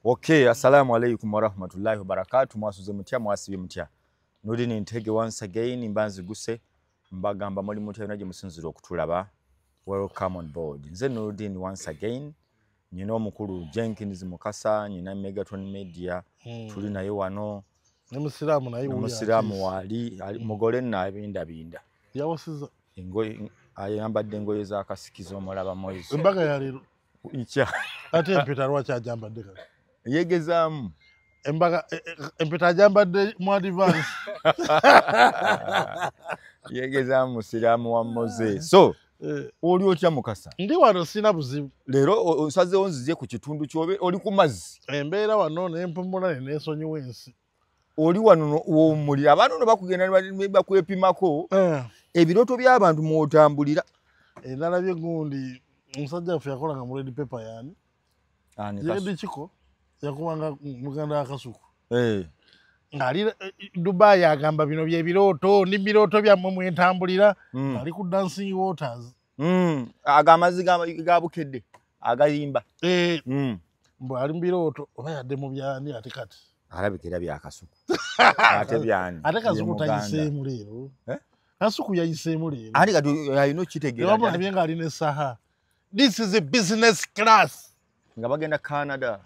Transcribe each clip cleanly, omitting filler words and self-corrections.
Okay, assalamu alaikum warahmatullahi wabarakatuh. Mwasuze mutya, mwasibye mutya. Nurdin Ntege once again mbanzi guse mbagamba muli mutya naje musinzira okutulaba. Welcome on board. Nze Nurdin once again. Nyina omukulu Jenkins Mukasa, nyina Megatron Media, tuli naye wano. Ne musiramu naye wuya. Musiramu wali mugole na binda binda. Yawasiza. Engoye ayambadde engoye za kasikizo omulaba Moiso. Embaga ya leero. Nkya. Ate empeta lwaki ajambadde kati? Yegezaamu. Embaga empeta ajambadde mu advance. Yegezaamu musiramu wa Moze. So oli otya Mukasa? Ndi wano sina buzibu. Leero osazeewo nzize ku kitundu ky'obe oli ku mazzi. Embeera wano n'empumula ne neesonyiwa ensi. Oli wano w'omulira abantu no bakugenda bakwepimako ebirooto by'abantu mw'otambulira. Nalabye gundi omusajja waffe yakolanga mu Red Pepper yani. Ani Kiko yakubanga muganda wa Kasuku. Ng'ali Dubai agamba bino by'ebirooto ndi birooto byammwe mwentambulira. Ali ku Dancing Waters. Aga amazzi ga Bukedde agayimba. Mbu ali mu birooto oba yadde mu byani ate kati. Alabika bya Kasuku. Ate byani. Ate Kasuku tayiseemu leero. Kasuku yayiseemu leero. Ate kati alina okitegeera. Wabula nga alina essaha. This is a business class. Nga bagenda Canada.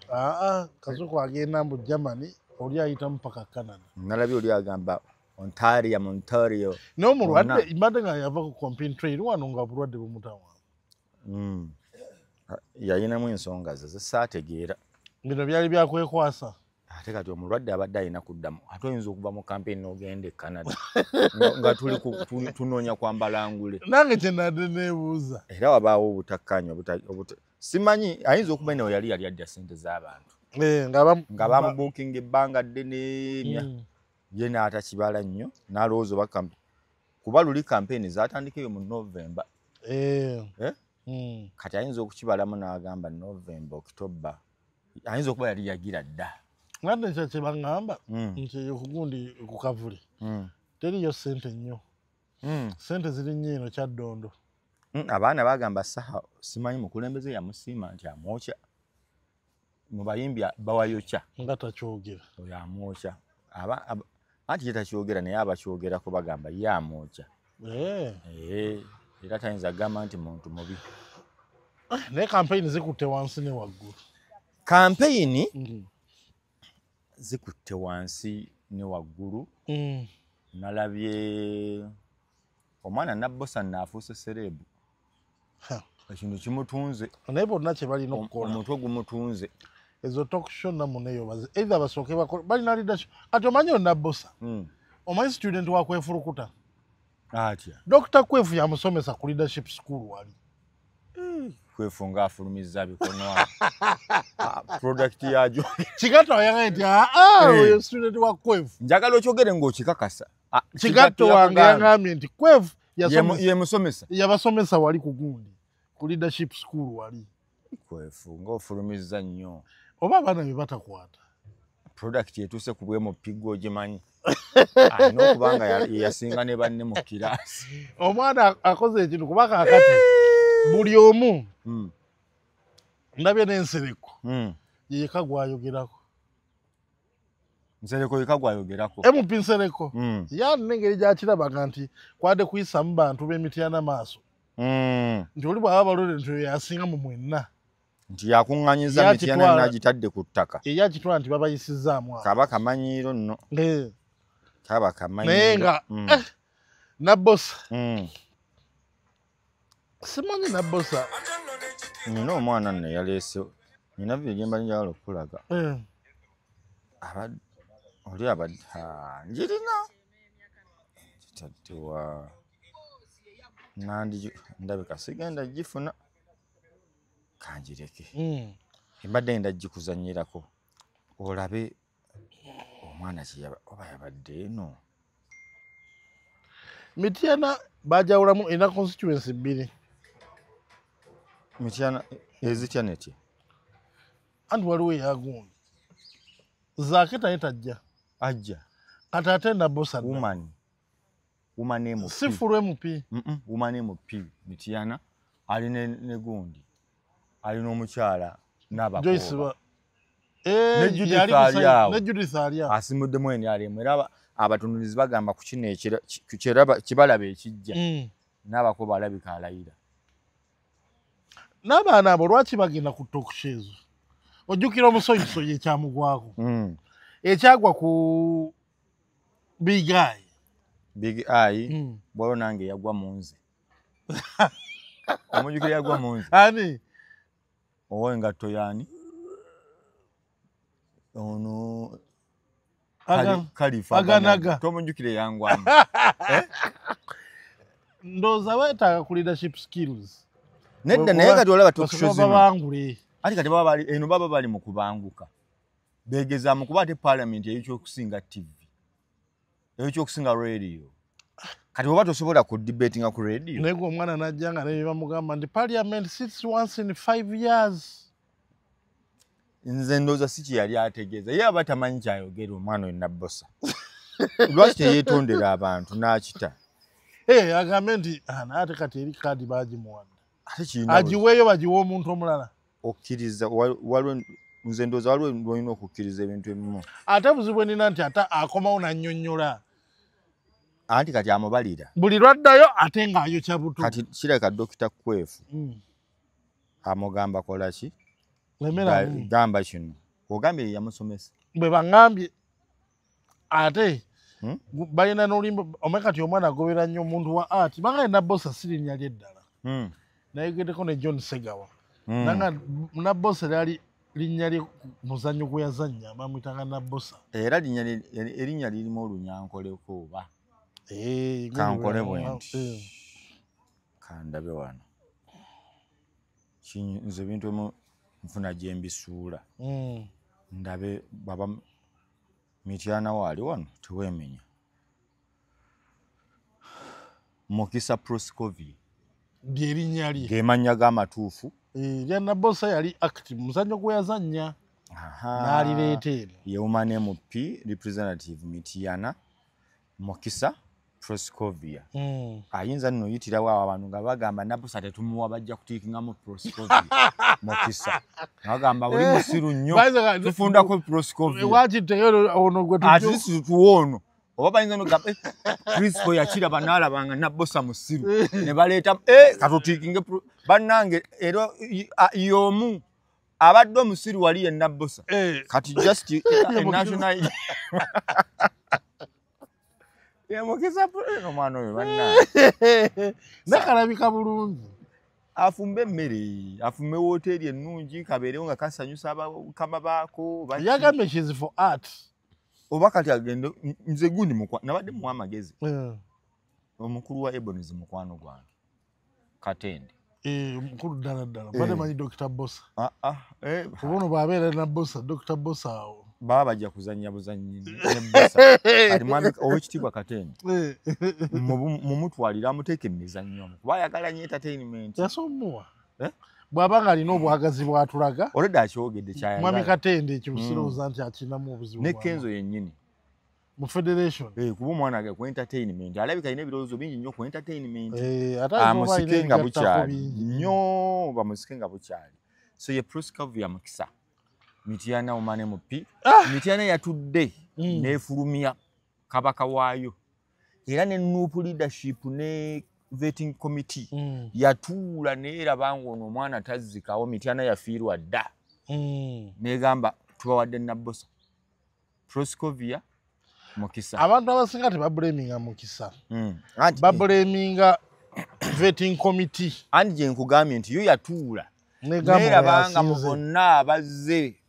Kasuku agenda mu Germany. Oli ayita mpaka Canada. Nalabye oli agamba Ontario, Ontario. N'omulwadde mbadde nga yava ku campaign trail wano nga obulwadde bumutawaanya. Yayinamu ensonga ze zisaategeera. Bino byali byakwekwasa. Ate kati omulwadde abadde alina kuddamu. Ate oyinza okuva mu campaign n'ogenda e Canada. Nga tuli tunoonya kwambala ngule. Nange kye nadde neebuuza. Era wabaawo obutakkaanya simanyi ayinza okuba nawe yali adda ssente z'abantu. Nga bamubuukinga ebbanga ddene ye n'atakibala nnyo n'alowooza oba kuba luli campaign zaatandika eyo mu November. Kati ayinza okukibalamu n'agamba November, October. Ayinza okuba yali yagira dda. Ngadde ekyo kye baŋŋamba nti okugundi ku Kavule teriyo ssente nnyo. Ssente ziri nnyo eno Kyaddondo. Abaana bagamba Saha simanyi mukulembeze yamusiima nti amwokya. Mu bayimbi bawayokya. Nga takyogera. Oyo amwokya. Anti ye takyogera naye abakyogerako bagamba ye amwokya. Era tayinza kugamba nti muntu mubi. Naye campaign zikutte wansi ne waggulu. Campaign zikutte wansi ne waggulu. Nalabye omwana Nabbosa naafuuse serebu. Ekintu kimutunze. Naye bonna kye balina okukola. Omutwe gumutunze. Ezo talk show namuneyo baze. Either basooke bakole balina leadership. Kati omanyi Nabbosa. Omanyi student wa Kwefulukuta. Atya. Dr. Kwefu yamusomesa ku leadership school wali. Kwefu ng'afulumizza bikono. Product yajo. Kigatto yagambye nti oyo student wa Kwefu. Njagala okyogere ng'okikakasa. Kigatto wange yagambye nti Kwefu yemusomesa. Yabasomesa wali ku gundi. Ku leadership school wali. Kwefu ng'ofulumizza nnyo. Oba abaana be batakwata. Product etuuse ku bwe mupigo ogimanyi. Alina okuba nga yasinga ne banne mu kiraasi. Omwana akoze ekintu kuba kaakati buli omu ndabye n'Ensereko yeka gwayogerako. Nsereko yeka gwayogerako. MP Nsereko yani n'engeri gy'akirabaga nti kwadde kuyisamu bantu b'Emityana maaso. Nti oli bw'aba balonde nti oyo yasinga mu mwenna. Nti yakuŋŋaanyiza Mityana n'agitadde ku ttaka. Ye yakitwala nti babayisizzaamu awo. Kaba kamanyiiro nno. Kaba kamanyiiro. Naye nga Nabbosa. Simanyi Nabbosa. Nina omwana nno yaleese. Nina bye gye mba njagala okukulaga. Oli abadde njirina. Kitaddewa. Nandi ndabika sigenda gifuna. Kanjireke. Mbadde ngenda gikuzannyirako. Olabe omwana oba yabadde eno. Mityana bajawulamu erina constituency bbiri. Mityana ezitya netya? Anti waliwo eyagundi. Zaake taye tajja. Ajja. Kati ate Nabbosa. Woman. Woman MP. Si full MP. Woman MP Mityana ali ne gundi. Alina omukyala Joyce Ne Judith ali awo. Ne Judith ali awo. Asimuddemu NRM era abatunulizi bagamba ku kino kibalaba ekijja. N'abakuba alabika alayira. N'abaana abo lwaki bagenda ku talk shows? Ojjukira omusoyisoyi ekyamugwako. Ekyagwa ku Big Eye. Big Eye, bwalo nange yagwa mu nze. Omujjukira yagwa mu nze. Ani? Ow'engatto y'ani? Ono Khalifa Aganaga. Tomujjukira yangwamu. Ndowooza beetaaga ku leadership skills. Nedda naye kati olaba talk shows zino. Babangule. Ati kati baba bali eno baba bali mu kubanguka. Beegezaamu kuba ate parliament ey'ekyokusinga TV. Ey'ekyokusinga radio. Kati oba tosobola ku debatinga ku radio. Naye gwe omwana n'ajja nga ne bamugamba nti parliament sits once in 5 years. Nze ndowooza si kye yali ategeeza. Ye aba tamanyi kyayogera omwana oyo Nabbosa. Lwaki teyeetondera abantu n'akita? Agambe nti naye ate kati eri kaadi baagimuwadde. Ate kirina agiweeyo bagiwe omuntu omulala. Okkiriza waliwo nze ndowooza waliwo lw'olina okukkiriza ebintu ebimu. Ate buzibu bwe nnina nti ate akomawo n'annyonnyola. Anti kati amubalira. Buli lwaddayo ate ng'ayokya buto. Kati kirabika Dokita Kwefu amugamba kola ki? Gamba kino. Ogambye yamusomesa. Bwe baŋŋambye ate balina n'oluyimba omanyi kati omwana agobera nnyo omuntu wa art. Bangaye Nabbosa si linnya lye ddala. Nayogeddeko ne John Segawa. Nanga Nabbosa lyali linnya lye muzannyo gwe yazannya bamuyitanga Nabbosa. Era erinnya lirimu olunyankoleko oba? Kankole bwe nti. Kandabe wano. Nze ebintu ebimu nfuna gye mbisuula. Ndabe baba Mityana waali wano teweemenya. Mukisa Proscovia. Ly'erinnya lye. Ge mannya g'amatuufu. Erya Nabbosa yali active muzannyo gwe yazannya. N'alireeta eno. Ye woman MP representative Mityana Mukisa Proscovia. Ayinza nno oyitirawo awo abantu nga bagamba Nabbosa tetumuwa bajja kutiikingamu Proscovia Mukisa. Bagamba buli musiru nnyo tufundako Proscovia. Wakitegeera ono gwe tujja. At least tuwe ono. Oba bayinza n'okugamba Prisco yakiraba n'alaba nga Nabbosa musiru. Ne baleeta katutiikinge bannange era y'omu abadde omusiru wali ye Nabbosa. Kati just national Mukisa omwana oyo bannange. Nakalabika bulungi. Afumbe emmere, afumbe wooteeri ennungi kabeerewo nga kasanyusa bakama baako. Yagambye she's for art. Oba kati agende nze gundi nabadde muwa amagezi. Omukulu wa Ebonies mukwano gwange. Katende. Mukulu ddala ddala. Mbadde manyi Dr. Bosa. Oba ono bw'abeera Nabbosa, Dr. Bosa awo. Baba bajja kuzannya buzannyi ne Bosa. Kati mwami Oweekitiibwa Katende mumutwalire amuteeke mu mizannyo omwo kuba ayagala nnyo entertainment. Yasomuwa. Bw'aba ng'alina obwagazi bw'atulaga. Already akyogedde ky'ayagala. Mwami Katende ekyo sirowooza nti akirinamu obuzibu. Ne Kenzo yennyini. Mu federation. Kuba omwana agala ku entertainment. Alabika alina ebirowoozo bingi nnyo ku entertainment. Ate amusike nga bukyali. Nnyo bamusike nga bukyali. So ye Proscovia Mukisa. Mityana woman MP. Mityana yatudde n'efulumya kabaka waayo. Era ne NUP leadership ne vetting committee yatuula n'eraba ng'ono omwana tazzikawo Mityana yafiirwa dda. N'egamba tubawadde Nabbosa. Proscovia Mukisa. Abantu abasinga tebabulaminga Mukisa. Babulaminga vetting committee. Anti gye nkugambye nti yo yatuula. N'eraba nga mu bonna abazze.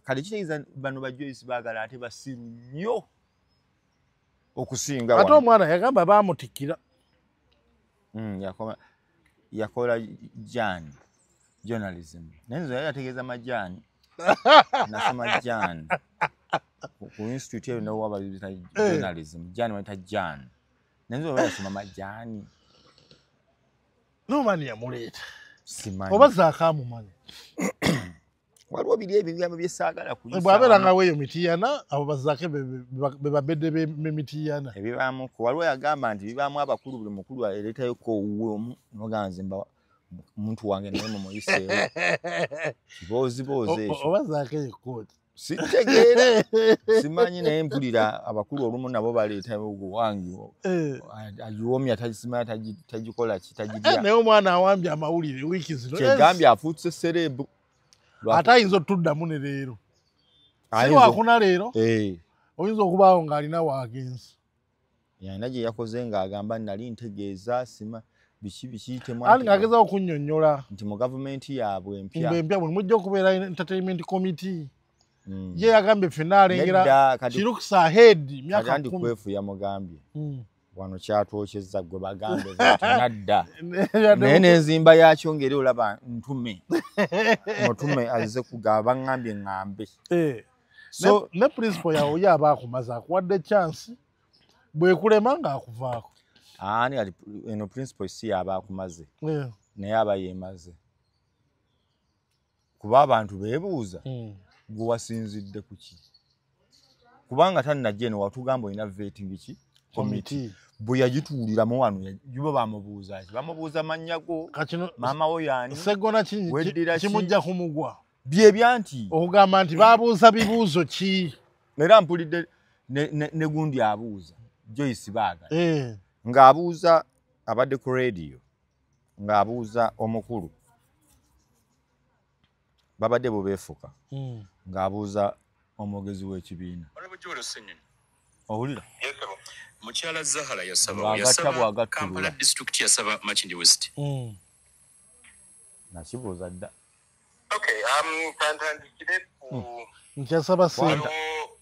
Kale kitegeeza bano ba Joyce baagala ate basiru nnyo okusinga wano. Ate omwana yagamba baamutikkira. Yakola Jan journalism. Naye nze yali ategeeza majaani. Nasoma Jan. Ku institute eyo nawo bayita journalism. Jan bayita Jan. Naye nze oba yasoma majaani. Nomani yamuleeta. Simanyi. Oba zaakamumanyi. Waliwo biri ebigambo bye saagala kuyisa. Bw'abeera nga weeyo Mityana, abo bazaake be babedde b'e Mityana. Ebibaamu waliwo yagamba nti bibaamu abakulu buli mukulu aleetayoko owuwe omu n'ogamba nze mba Omuntu wange naye mumuyiseewo. Kibooziboozi ekyo. Oba Zaake ye coach. Sitegeera. Simanyi naye mpulira abakulu olumu nabo baleeta wange. Agiwomya tagisimanya tagikola ki tagirya. Naye omwana awambye amawulire wiiki zino. Kyegambye afuuse celeb. Ate ayinza otuddamu ne leero. Si wakuna leero? Oyinza okubaawo ng'alina waagenze. Yalina gye yakoze ng'agamba nali ntegeeza sima biki biki temwa. Ali ng'agezaako okunnyonnyola. Nti mu gavumenti yaabwe empya. Empya buli mujja okubeera entertainment committee. Ye yagambye ffenna alengera she looks ahead myaka 10. Kwefu yamugambye. Wano kyatwokyezza gwe bagambe nadda. Naye n'enzimba yakyo ngeri olaba ntume. Mutume azze kugaba ŋŋambye ŋŋambe. So ne principal yawe ye aba akumaze akuwadde chance bwekulema ng'akuvaako. Ani ali eno principal si aba akumaze. Naye aba yeemaze. Kuba abantu beebuuza gwe wasinzidde ku ki? Kubanga tannajja eno watugamba olina vetting ki? Committee. Bwe yagituuliramu wano bo bamubuuza ki? Bamubuuza mannya go, maama wo y'ani? Sseggona kimujja kumugwa. Bye bya nti. Okugamba nti babuuza bibuuzo ki? Era mpulidde ne gundi abuuza Joyce Baagala. Ng'abuuza abadde ku radio, ng'abuuza omukulu. Babadde bo beefuka. Ng'abuuza omwogezi w'ekibiina. Owulira? Mukyala Zahara yasaba Kampala district yasaba Makindye West. Nakibuuza dda. Okay, ntandikire ku nkyasaba ssente.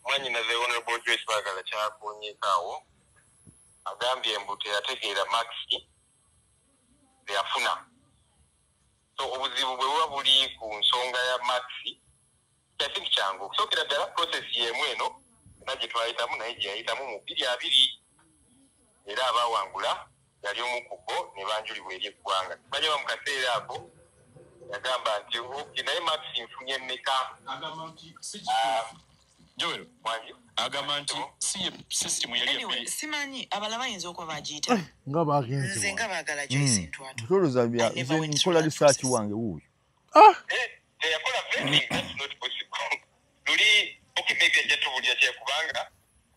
Mwannyinaze Honorable Joyce Baagala kyakonyeekaawo agambye mbu teyategeera marks teyafuna. So obuzibu bwe buba buli ku nsonga ya marks I think kyangu okusookera ddala process y'emu eno era gye twayitamu naye gye yayitamu mu 2020 era abaawangula yali omu ku bo ne banjulibwa eri eggwanga. Bajaba mu kaseera ako yagamba nti okay naye marks nfunye mmeka. Agamba nti si kituufu. Joel agamba nti si system yali anyway, simanyi abalala bayinza okuba bagiyita nga bagenze nze nga baagala Joyce Ntwato. Ntoloza bya nze nkola research wange wuuyo. Teyakola vetting, that's not possible. Luli okay maybe ajja tubulira kye kubanga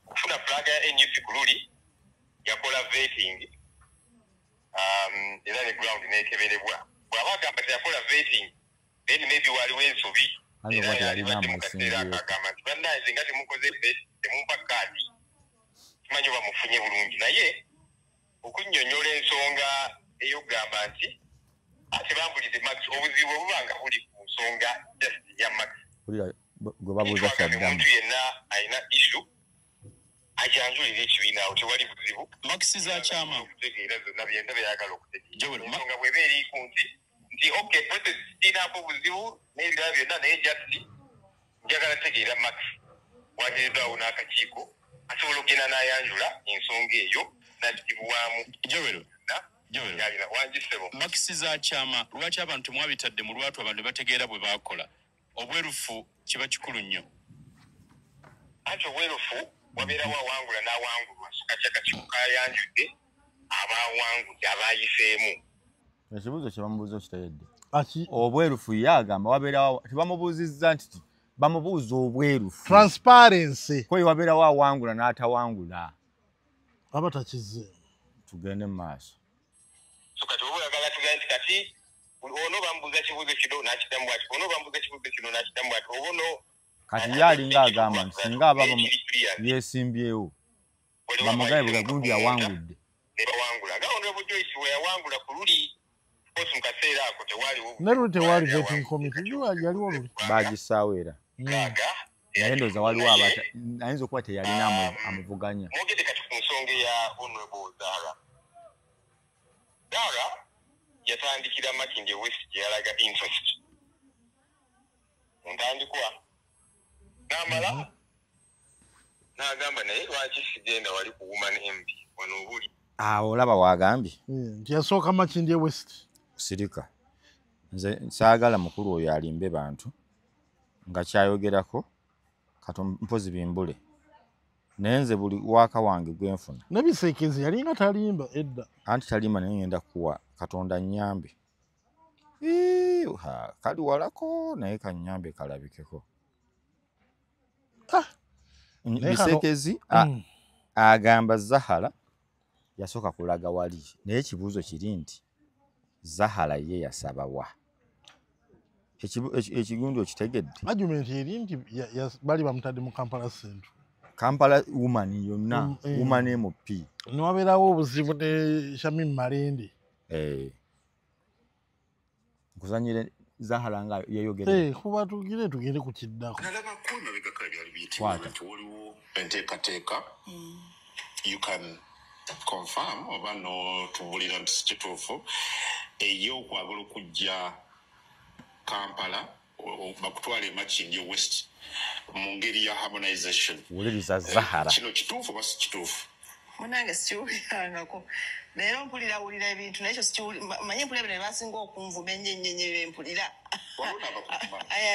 okufuna flag ya NUP ku luli yakola vetting era ne ground n'ekeberebwa. Bw'aba agamba teyakola vetting then maybe waliwo ensobi. Era yalina amusinze. Agamba nti bannange nga temukoze temumpa kaadi simanyi oba mufunye bulungi naye okunnyonnyola ensonga ey'okugamba nti ate bambulize marks obuzibu obuba nga buli ku nsonga just ya marks. Gwe babuuza kyaddamu. Omuntu yenna alina issue ajanjulira ekibiina awo tewali buzibu. Marks za kyama. Okutegeera zonna byenda byeyagala okutegeera. Ensonga bw'eba eri ku nti nti okay process sirinaako buzibu n'ebirala byonna naye just njagala tegeera marks wateereddwawo n'akakiiko asobola okugenda n'ayanjula ensonga eyo n'agibwamu. Joel Marks za kyama lwaki abantu mwabitadde mu lwatu abantu bategeera bwe baakola obwerufu kiba kikulu nnyo. Anti obwerufu wabeerawo awangula n'awangulwa kati akakiiko kayanjudde abaawangudde abayiseemu. Ekibuuzo kye bamubuuza okitayedde. Obwerufu ye agamba wabeerawo tebamubuuzizza nti bamubuuza obwerufu. Transparency. Ko wabeerawo awangula n'atawangula. Aba takizze. Tugende mu maaso. So kati oba oyagala tugambe nti kati ono bamubuuza kibuuzo kino n'akiddamu bw'ati, ono bamubuuza kibuuzo kino n'akiddamu bw'ati, oba ono kati ye alinga agamba nti singa aba yeesimbyewo bamugabe bwe gundi awangudde. Ne bawangula. Nga Honorable Joyce bwe yawangula ku luli course mu kaseera ako tewaliwo. Ne luli tewali vetting committee yaliwo luli. Baagissaawo era. Naye ndowooza waliwo abata ayinza okuba teyalina amuvuganya. Mwogedde kati ku nsonga ya Honorable Zahara. Zahara yatandikira Makindye West gye yalaga interest. Mu ntandikwa n'amala n'agamba naye lwaki sigenda wali ku Woman MP wano obuli. Awo olaba wagambye. Nti yasooka Makindye West. Sirika. Nze saagala mukulu oyo alimbe bantu nga kyayogerako kato mpozi bimbule. Naye nze buli waaka wange gwe nfuna. Nabiseekezi yalinga talimba edda. Anti talimba naye ngenda kuwa Katonda nnyambe. Kali walako naye kanyambe kalabikeko. Bisekezi agamba Zahara yasooka kulaga wali, naye ekibuuzo kiri nti Zahara ye yasaba wa? Ekigundu okitegedde? Argument eri nti bali bamutadde mu Kampala Central. Kampala woman yonna, woman MP. Niwabeerawo obuzibu ne Shamim Malende. Nkuzanyire Zahara nga yeyogera. Kuba tugire tugende ku kiddako. Nalabako emabegako ebyali biyitibwa nti waliwo enteekateeka. You can confirm oba n'otubuulira nti si kituufu, ey'okwagala okujja Kampala bakutwala e Makindye West mu ngeri ya harmonization. Wuliriza Zahara. Kino kituufu oba si kituufu? Munange sikiwulirangako. Leero mpulira ebintu naye ekyo manye mpulira bino basinga okunvuma ennyo ennyo ennyo bye mpulira.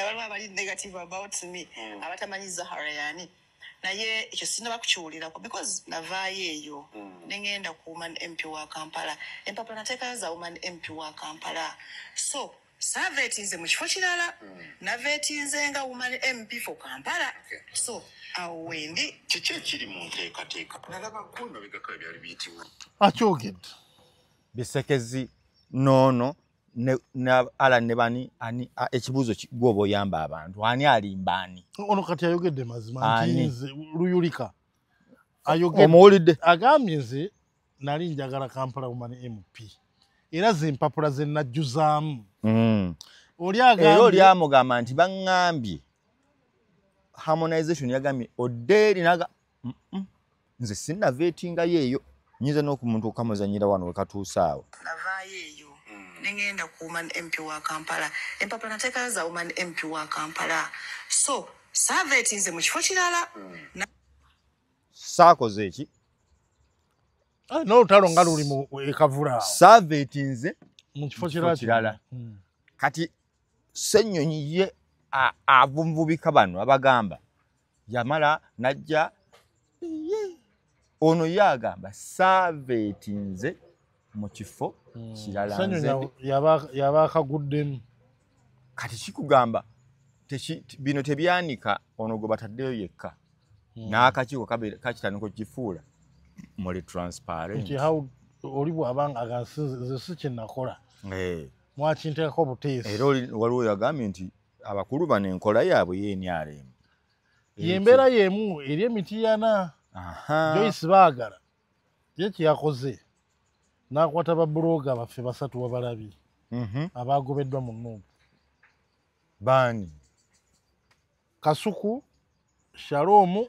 Waliwo abali negative about me, abatamanyi Zahara yaani. Naye ekyo sinnaba kukiwulirako because navaayo eyo ne ngenda ku woman MP wa Kampala. Empapula nateekayo za woman MP wa Kampala. So saaveetinze mu kifo kirala, naveetinze nga woman MP for Kampala. So awo wendi. Kiki ekiri mu nteekateeka? Nalabako emabegako ebyali biyitibwa. Akyogedde. Bisekezi noono ne ala ne bani ani ekibuuzo gwoba oyamba abantu ani alimba ani? Ono kati ayogedde mazima nti nze Luyulika ayogedde. Omuwulidde? Agambye nze nali njagala Kampala woman MP. Era ze empapula ze najjuzaamu. Oli agambye era oli amugamba nti baŋŋambye harmonization yagambye oddeeri naga nze sinnaveetingayo eyo nyinza n'okumuntu okamuzanyira wano we katuuse awo. Navaayo eyo ne ngenda ku woman MP wa Kampala. Empapula nateekayo za woman MP wa Kampala. So saaveetinze mu kifo kirala. Saakoze eki? N'olutalo nga luli mu ekavula. Saaveetinze mu kifo kirala. Kati Ssenyonyi ye avunvubika bano abagamba yamala najja ono ye agamba saaveetinze mu kifo kirala. Ssenyonyi yaba akaguddemu. Kati kikugamba bino tebyanika ono gwe bataddeyo yekka n'akakiiko kakitandika okukifuula muli transparent. Nti oli bw'aba nga nze si kye nakola. Mwakinteekako buteesi. Era waliwo yagambye nti abakulu bano enkola yaabwe ye NRM. Y'embeera y'emu eri emitiyana. Joyce Baagala ye kye yakoze n'akwata babuloga baffe basatu wabalabi abagobeddwa mu NUP. Baani? Kasuku, Shalom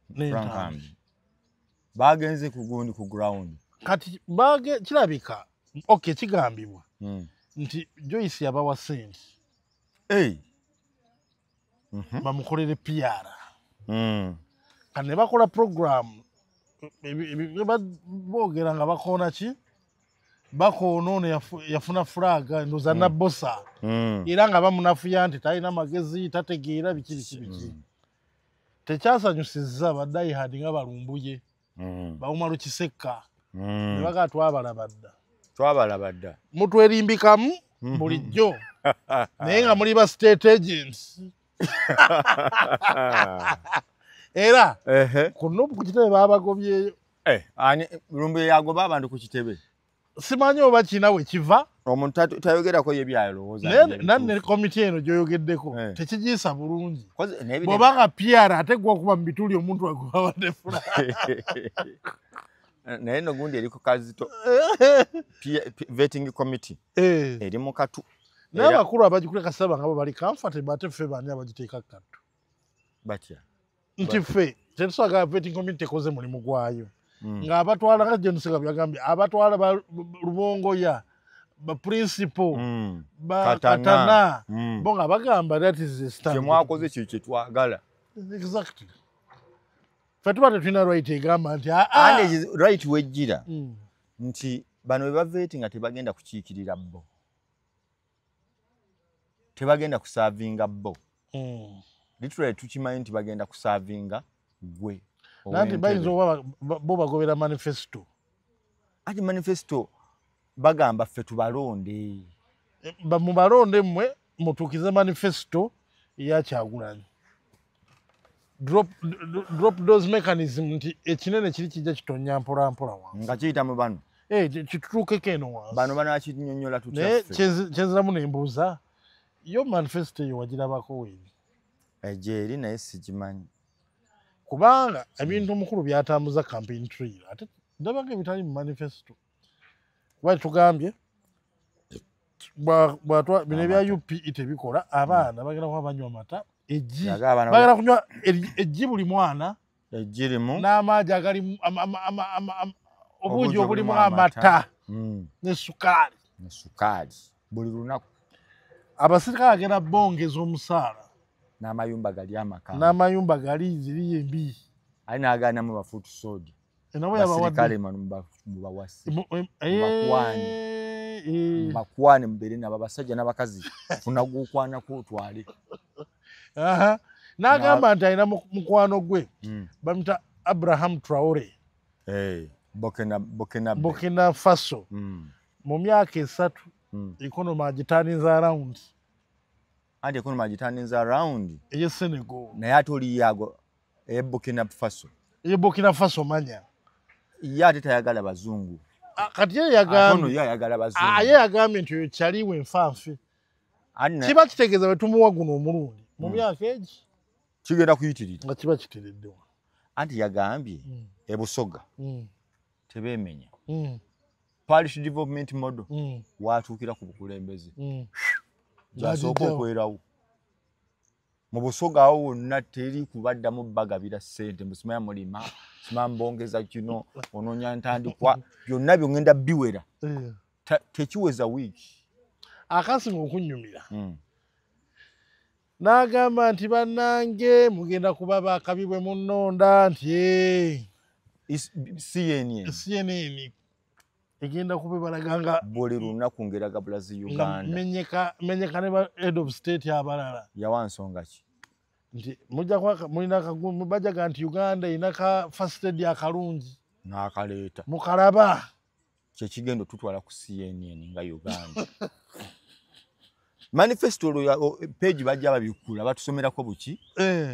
n'Entambi. Bagenze ku gundi ku ground. Kati kirabika okay kigambibwa nti Joyce yabawa ssente. Bamukolere PR. Kati ne bakola program boogera nga bakoona ki? Bakoona ono yafuna fulaga ndowooza Nabbosa. Era nga bamunafuya nti talina magezi, tategeera biki biki biki. Tekyasanyusizza ba diehard nga Balumbuye. Bawuma Lukisekka. Ne bagaa twabalaba dda. Twabalaba dda. Mutwerimbikamu bulijjo. Naye nga muli ba state agents. Era ku NUP ku kitebe baabagobyeyo. Ani Lumbuye yagoba abantu ku kitebe? Simanyi oba kina we kiva. Omuntu tayogerako ye byalowooza. Naye ne komiti eno gy'oyogeddeko tekigiyisa bulungi. Bw'oba nga PR ate gwe okuba mu bituli omuntu agobawadde fula. Naye nno gundi eri ku kazito. Vetting committee eri mu katu. Naye abakulu abagikuleka saba nga bo bali comfortable ate ffe baani abagiteeka ku kattu? Batya? Nti ffe tetusaaga vetting committee tekoze mulimu gwayo. Ng'abatwala nga John Ssegabi yagambye abatwala ba Lubongoya, ba principal, ba Katana, bo nga bagamba that is the standard. Kye mwakoze kye kye twagala. Exactly. Ffe tuba tetulina right egamba nti ande right wejjira nti bano bwe baveeti nga tebagenda kukiikirira bo. Tebagenda kusaavinga bo. Literally tukimanyi nti bagenda kusaavinga gwe. Nanti bayinza okuba bo bagobera manifesto. Ati manifesto bagamba ffe tubalonde. Mubalonde mmwe mutuukize manifesto ya Kyagulanyi. Drop those mechanism nti ekinene kiri kijja kitonya mpola mpola wansi. Nga kiyita mu bano. Kitutuukeko eno wansi. Bano banaakinnyonnyola tutya Naye ffe? kyenziramu ne mbuuza, yo manifesto eyo wagirabako weeri? Egyeri naye sigimanyi. Kubanga ebintu omukulu by'atambuza campaign trail ate ndaba nga ebitali mu manifesto. Kuba tugambye bino ebya UPE tebikola, abaana bagenda kuba banywa amata, eggi bagenda kunywa eggi buli mwana, eggi limu n'amaaji agalimu obuugi obulimu amata ne sukaali. Ne sukaali buli lunaku. Abasirikale agenda bongeza omusaala. N'amayumba gali amaka. N'amayumba gali ziri embi. Ali n'agaanamu ba foot soldier. Abasirikale mubawase. Mubakwane. Mubakwane mubeere nabo abasajja n'abakazi. Funa gw'okwanako otwale. N'agamba nti alina mukwano gwe. Bamuyita Abraham Traore. Burkina Faso. Mu myaka 3 economy agitaninza around. Anti economy agitaninza around. Eye Senegal. Naye ate oli yago eye Burkina Faso. Eye Burkina Faso manya. Ye ate tayagala bazungu. Kati ye yagambye. Ono ye ayagala bazungu. Ye yagambye nti oyo kyaliwe nfanfe. Kiba kitegeeza bwe tumuwa guno omulundi. Mu myaka egi. Kigenda kuyitirira. Nga kiba kitereddewa. Anti yagambye e Busoga. Tebeemenya. Parish development model. Watuukira ku bukulembeze. Gyasooka okwerawo. Mu Busoga awo wonna teri kubaddamu bagabira ssente, musimanya mulima, simanya mbongeza kino, onoonya ntandikwa, byonna byongenda biwera. Tekiweza wiiki. Akasinga okunnyumira. N'agamba nti bannange mugenda kuba bakabi bwe munnonda nti CNN. Egenda kuba balaga nga buli lunaku ngeraga bulazi Uganda. Menyeka ne ba head of state abalala. Yawa nsonga ki? Nti mujja kwa mulina kagumu bajaga nti Uganda erina ka first aid akalungi. N'akaleeta. Mukalaba. Kye kigenda tutwala ku CNN nga Uganda. Manifesto olwo page bajja babikula batusomerako buki?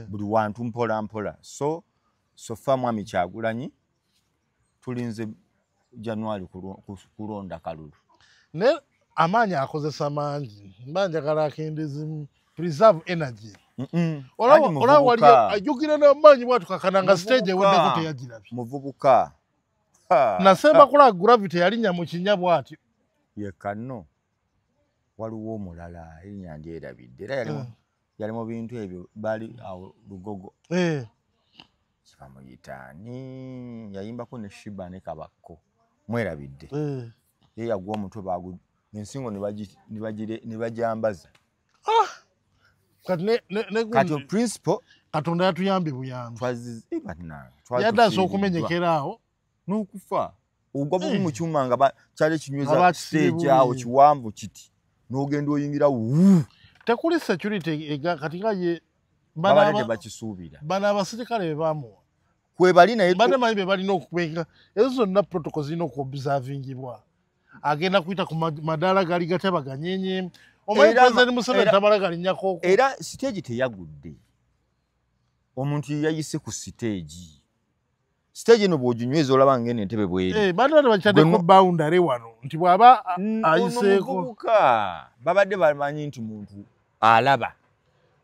Buli wantu mpola mpola. So fa Mwami Kyagulanyi tulinze January kulonda kalulu. Ne amaanyi akozesa mangi. Mba njagala akendeze preserve energy. Olaba wali ajjukira n'amaanyi bw'atukakana nga stage eweddeko teyagirabye. Muvubuka. Nasemba kulaba gravity yalinnya mu kinnya bw'atyo. Yekka nno. Waliwo omulala erinnya ndyerabidde. Era yali mu bintu ebyo bali awo Lugogo. Kibamuyita ani? Yayimbako ne Shiba ne Kabakko. Mwerabidde. Ye yagwa omutwe bagu ensingo ne bajambaza. Kati Kati principal Katonda yatuyambye buyambi. Yadde okumenyekera awo n'okufa. Ogwa bubi mu kyuma nga kyali kinyweza stage awo kiwanvu kiti. N'ogenda oyingira wu. Tekuli security kati nga ye babadde bakisuubira. Bano abasirikale be bamuwa. Kwe bali naye bane manyi be balina okubeera ezo zonna protocol zirina okuobservingibwa. Agenda kuyita ku madaala gali gatya baganyenye. Omanyi President Museveni tamala galinnyako. Era stage teyagudde. Omuntu yayise ku stage. Stage eno bw'oginyweza olaba ng'eno entebe bw'eri. Bano bano bakitaddeko boundary wano nti bw'aba ayiseeko. Omuvubuka babadde bamanyi nti muntu alaba.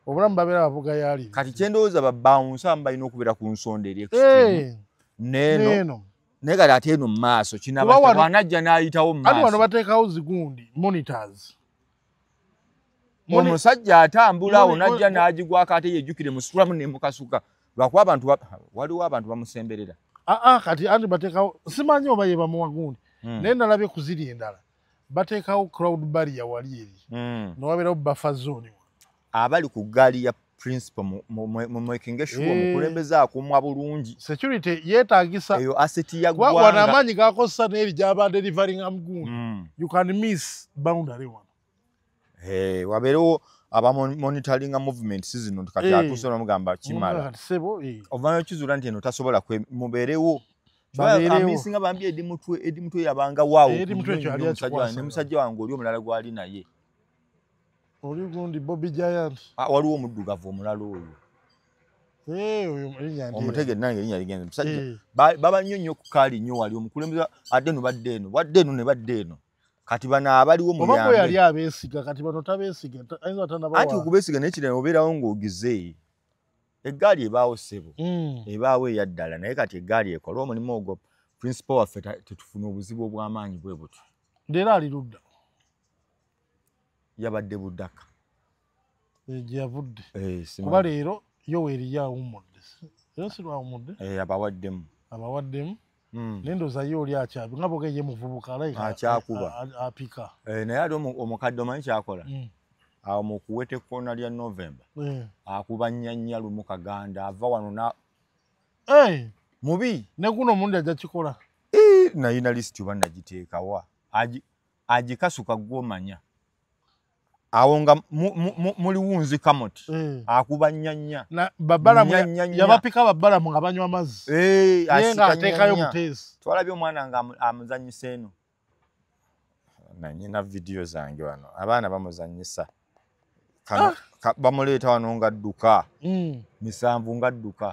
Obulamu babeera babugayaali. Kati kye ndowooza ba bouncer abamu balina okubeera ku nsonda eri extreme. N'eno. Naye kati ate eno mu maaso kinaba bw'anajja n'ayitawo mu maaso. Ate wano bateekawo zigundi monitors. Omusajja atambula awo n'ajja n'agigwako ate yejjukire musitulamu ne mukasuka. Lwakuba abantu waliwo abantu bamusemberera. Kati anti bateekawo simanyi oba ye bamuwa gundi. Naye nalabye ku ziri endala. Bateekawo crowd barrier wali eri. Ne wabeerawo buffer zone. Abali ku ggaali ya principal mu making sure omukulembeze akuumwa bulungi. Security yeetaagisa. Eyo asset ya ggwanga. Wano amaanyi gakozesa n'eri gy'aba delivering gundi. You can miss boundary wano. Wabeerewo aba monitoringa movement zino kati atuuse n'omugamba kimala. Ovanyo kizuula nti eno tasobola mubeerewo. Amisinga bambi Eddie Mutwe yabanga waawo. Ne musajja wange oli omulala gw'ali naye. Oli gundi Bobby Giant. Waliwo omuddugavu omulala oyo. Omutegedde nange erinnya ligenze. Musajja baba nnyo nnyo ku kaali nnyo wali omukulembeze adde eno badde eno wadde eno ne badde eno. Kati bano abaliwo muyambe. Oba yali abeesiga kati bano tabeesiga ayinza atanabawa. Anti okubeesiga naye kirala obeerawo ng'ogize. Eggaali ebaawo ssebo. Ebaawo eyaddala naye kati eggaali ekola omulimu ogwo principal waffe tetufuna obuzibu obw'amaanyi bwe butyo. Leero ali ludda. Yabadde Budaka. Gye yavudde. Kuba leero Yoweri yawummudde. Leero si lwawummudde? Abawaddemu. Abawaddemu. Naye ndowooza ye oli akyabi nga bw'ogeye ye muvubuka alabika akyakuba. Apika. Naye ate omukadde omanyi ky'akola? Awo mu kuweta ekkoona lya November. Akuba nnyanya lumu Kaganda ava wano na mubi. Ne guno omulundi ajja kikola. Nayina lisiti oba nagiteekawa. Agikasuka gw'omanya. Awo nga muliwunzika muti. Akuba nnyanya. Yabapika babbalamu nga banywa amazzi. Naye ng'ateekayo buteesi. Twalabye omwana nga amuzannyisa eno. Nnyina vidiyo zange wano. Abaana bamuzannyisa. Bamuleeta wano ng'adduka. 7 ng'adduka.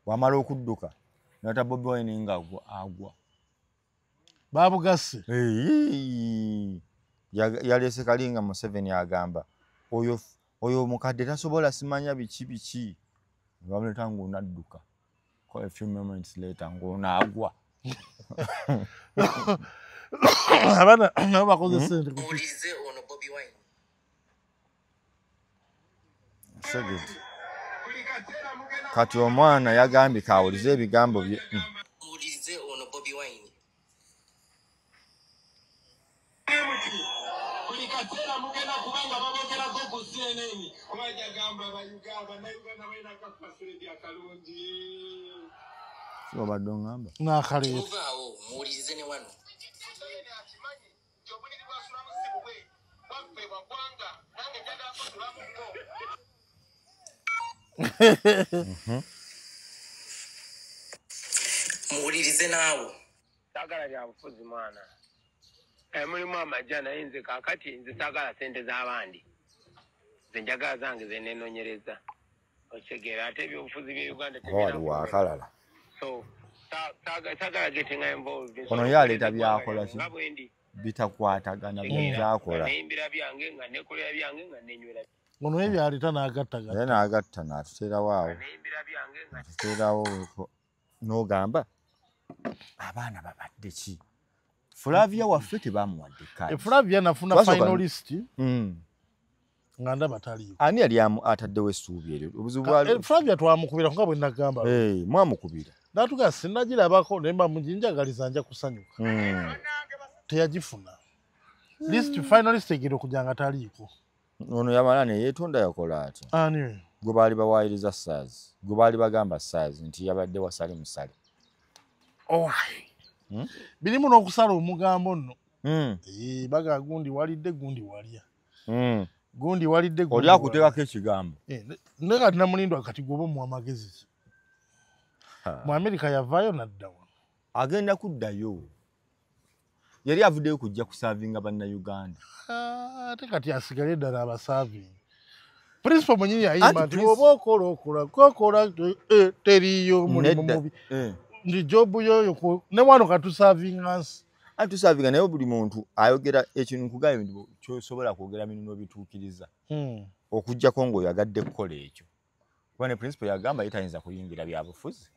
Bw'amala okudduka n'ata Bobi Wine ng'agwa agwa. Babugasse. Yaleese Kalinga Museveni agamba oyo omukadde tasobola simanya biki biki. Bamuleeta ng'onadduka. A few moments later ng'onaagwa. Abaana nabo bakoze ssente. Muwulirize ono Bobi Wine. Kati omwana yagambye kawulize ebigambo bye. Muwulirize ono Bobi Wine. Buli kaseera mugenda kubanga babogerako ku CNN kubajja gamba Bannayuganda balina akafasiliti akalungi. Si obadde oŋŋamba? N'akaleeta. Muvaawo muwulirize ne wano. Akimanyi nti obuliri bwasulamu si bubwe bwaffe bwa ggwanga nange njagala kusulamuko. Muwulirize naawo. Saagala bya bufuzi mwana. Mulimu amajja naye nze kaakati nze saagala ssente z'abandi. Nze njagala zange ze nneenoonyereza. Okitegeera ate ebyobufuzi by'e Uganda waliwo akalala. So saagala getting involved. Ono ye aleeta by'akola ki? Bitakwatagana byakola. Neyimbira byange nga neekolera byange nga neenywera. Ono ye by'aleeta n'agattagatta. Naye n'agatta n'atuteerawo awo. N'atuteerawo n'ogamba abaana babadde ki? Flavia waffe tebamuwadde kkaadi. Flavia nafuna final list nga ndaba taliiwo. Ani yali ataddewo essuubi eryo? Obuzibu bwali Flavia twamukubira nga bwe nagamba. Mwamukubira. N'atugamba sinnagirabako naye mba munjagaliza nja kusanyuka. Teyagifuna. List final list egenda okujja nga taliiko. Ono yamala ne yeetonda yakola atya? Ani? Gwe baali bawaayiriza Saazi. Gwe baali bagamba Saazi nti yabadde wasale musale. Birimu n'okusala omugambo nno. Baga gundi walidde gundi walya. Gundi walidde gundi oli akuteekako ekigambo. Ne kati Namulindwa kati gwoba omuwa amagezi ki? Mu Amerika yavaayo n'adda wano. Agenda kuddayo. Yali avuddeyo kujja kusaavinga Bannayuganda. Ate kati asigale ddala abasaavinga. Principal mwennyini yayimba nti bw'oba okola okola kokola teriiyo mulimu mubi. Ndi jobu yoyo ne wano katusaavinga nsi. Anti tusaavinga naye buli muntu ayogera ekintu nkugambye nti ky'osobola kwogera bino n'obituukiriza. Okuggyako ng'oyagadde kukola ekyo. Kuba ne principal yagamba ye tayinza kuyingira byabufuzi.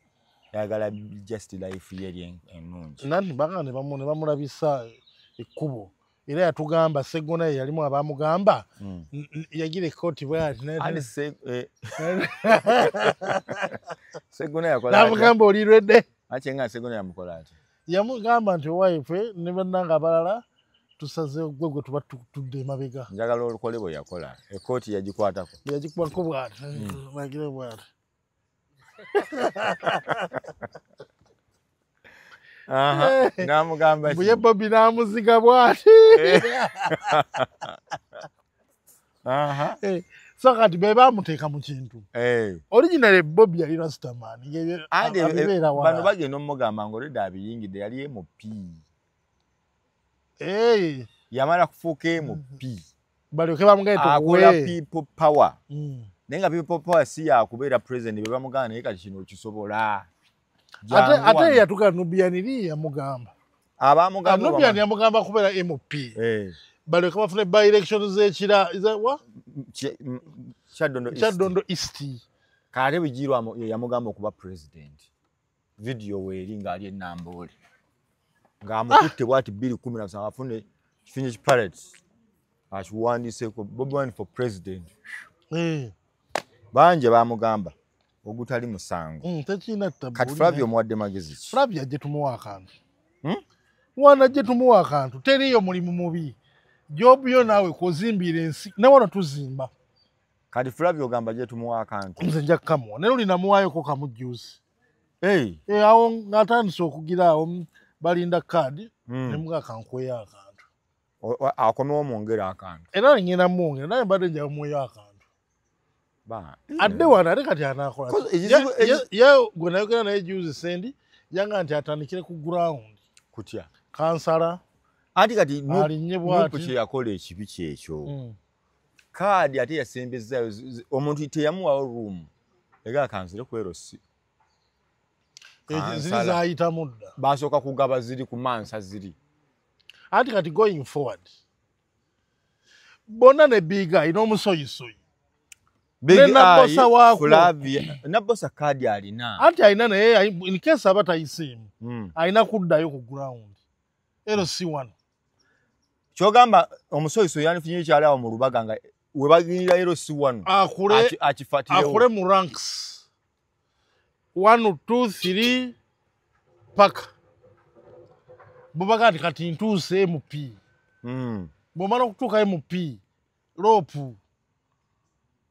Yagala just life ye eri ennungi. Nanti baganda ne bamulabisa ekkubo. Era yatugamba Sseggona ye yalimu abamugamba yagira ekkooti bw'ati. Sseggona yakola atya? N'amugamba oli ready. Ate nga Sseggona yamukola atya? Yamugamba nti owaife ne bannange abalala tusaze gwe gwe tuba tutudde emabega. Njagala olukole bwe yakola. Ekkooti yagikwatako. Yagikwatako bw'ati. Nagira bw'ati. N'amugamba ki? Ye Bobi n'amuziga bw'ati. So kati be bamuteeka mu kintu. Originally Bobi yali Rastaman. Bano bagenda omugamba ng'olwedde abiyingidde yali MP. Yamala kufuuka MP. Balyoke bamugaye akola people power. Naye nga people power si yakubeera president bwe bamugamba naye kati kino okisobola. Ate yatuka Nubian eri yamugamba. Abamugamba Nubian yamugamba kubeera MP. Balyoke bafune by elections ekira wa? Kyadondo East. Kale Bigirwa yamugamba okuba president. Video weeri ng'ali e Namboole. Ng'amukutte bw'ati 2017 afune Finnish Pirates. Akiwandiiseeko Bobi Wine for president. Bangi bamugamba ogutali musango. Kati Flavia omuwadde magezi ki? Flavia ajje tumuwa akantu. Mwana ajje tumuwa akantu. Teriiyo mulimu mubi. Job yo naawe kwozimbira ensi. Ne wano tuzimba. Kati Flavia ogamba ajje tumuwa akantu. Nze nja kukamuwa. Naye olinamuwaayoko kamujjuzi. Awo ng'atandise okugira awo balinda kaadi ne muga kankweyo akantu. Akomewo mwongere akantu. Era ngenda mwongere naye mbadde nja mweyo akantu. Adde wano ate kati anaakola. Ye gwe nayogera naye juzi Sendi yanga nti atandikire ku ground. Kutya? Kansala. Anti kati Nupu kye yakola ekibi kyekyo. Kaadi ate yasembezaayo omuntu teyamuwawo room. Ega kansire ku LC. Ziri zaayitamu dda. Basooka kugaba ziri ku mansa ziri. Anti kati going forward. Bonna ne Big Eye n'omusoyisoyi. Big Eye, Flavia, Nabosa kaadi alina. Anti alina naye in case aba tayiseemu. Alina kuddayo ku ground. LC1. Kyogamba omusoyisoyi yandifunye ekyali awo mu Lubaga nga we bagirira LC1. Akifatirewo. Akule mu ranks. 1, 2, 3 paka. Bw'obaga nti kati ntuuse MP. Bw'omala okutuuka MP, rope.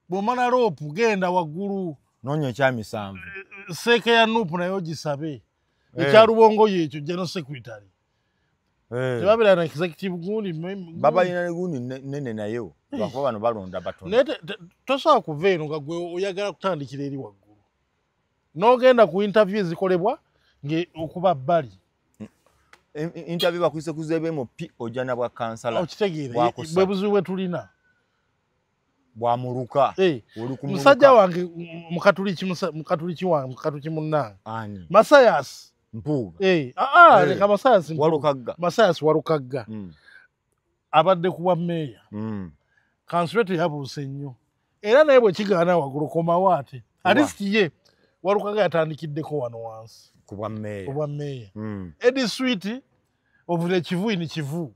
Bw'omala rope genda waggulu. Noonya ekyamisanvu. Seeke ya Nupu naye ogisabe. Ekya Rubongoya ekyo general secretary. Tebabeera na executive gundi. Babalina ne gundi nene nayo. Lwakuba bano balonda batono. Naye tosobola kuva eno nga gwe oyagala kutandikira eri waggulu. N'ogenda ku interview ezikolebwa okuba bbali. Interview bakuyise kuzeebe MP ojja na bwa kansala. Okitegeera bwe buzibu bwe tulina. Bwa muluka. Musajja wange mukatuliki wange mukatuliki munnange. Ani? Masayas. Mpuuga. Leka Masayas Mpuuga. Walukagga. Masayas Walukagga. Abadde ku bwa mmeeya. Kansula teyabuuse nnyo. Era naye bwe kigaana waggulu komawo ate. At least ye Walukagga yatandikiddeko wano wansi. Ku bwa mmeeya. Ku bwa mmeeya. Eddie Sweet ovula Kivu ni Kivu.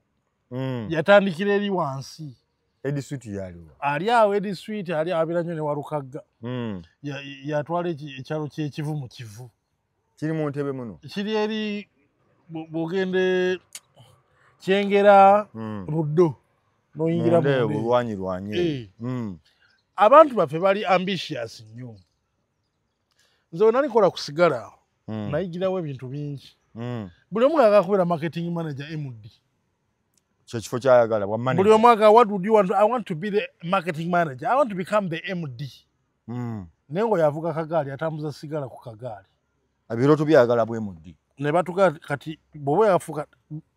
Yatandikira eri wansi. Eddie Sweet yaliwo. Ali awo Eddie Sweet ali abeera nnyo ne Walukagga. Yatwala ekyalo ky'Ekivu mu Kivu. Kiri mu ntebe muno. Kiri eri bw'ogende Kyengera Buddo n'oyingira mu bulwanyi lwanye. Abantu baffe bali ambitious nnyo. Nze we nalikola kusigala awo nayigirawo ebintu bingi. Buli omu ayagala kubeera marketing manager MD. Kyekifo ky'ayagala bwa manager. Buli omu agala what would you want? I want to be the marketing manager. I want to become the MD. Naye ng'oyo kagaali atambuza sigala ku kagaali. Ebirooto byayagala bwe MD. Ne batuga kati bw'oba yafuuka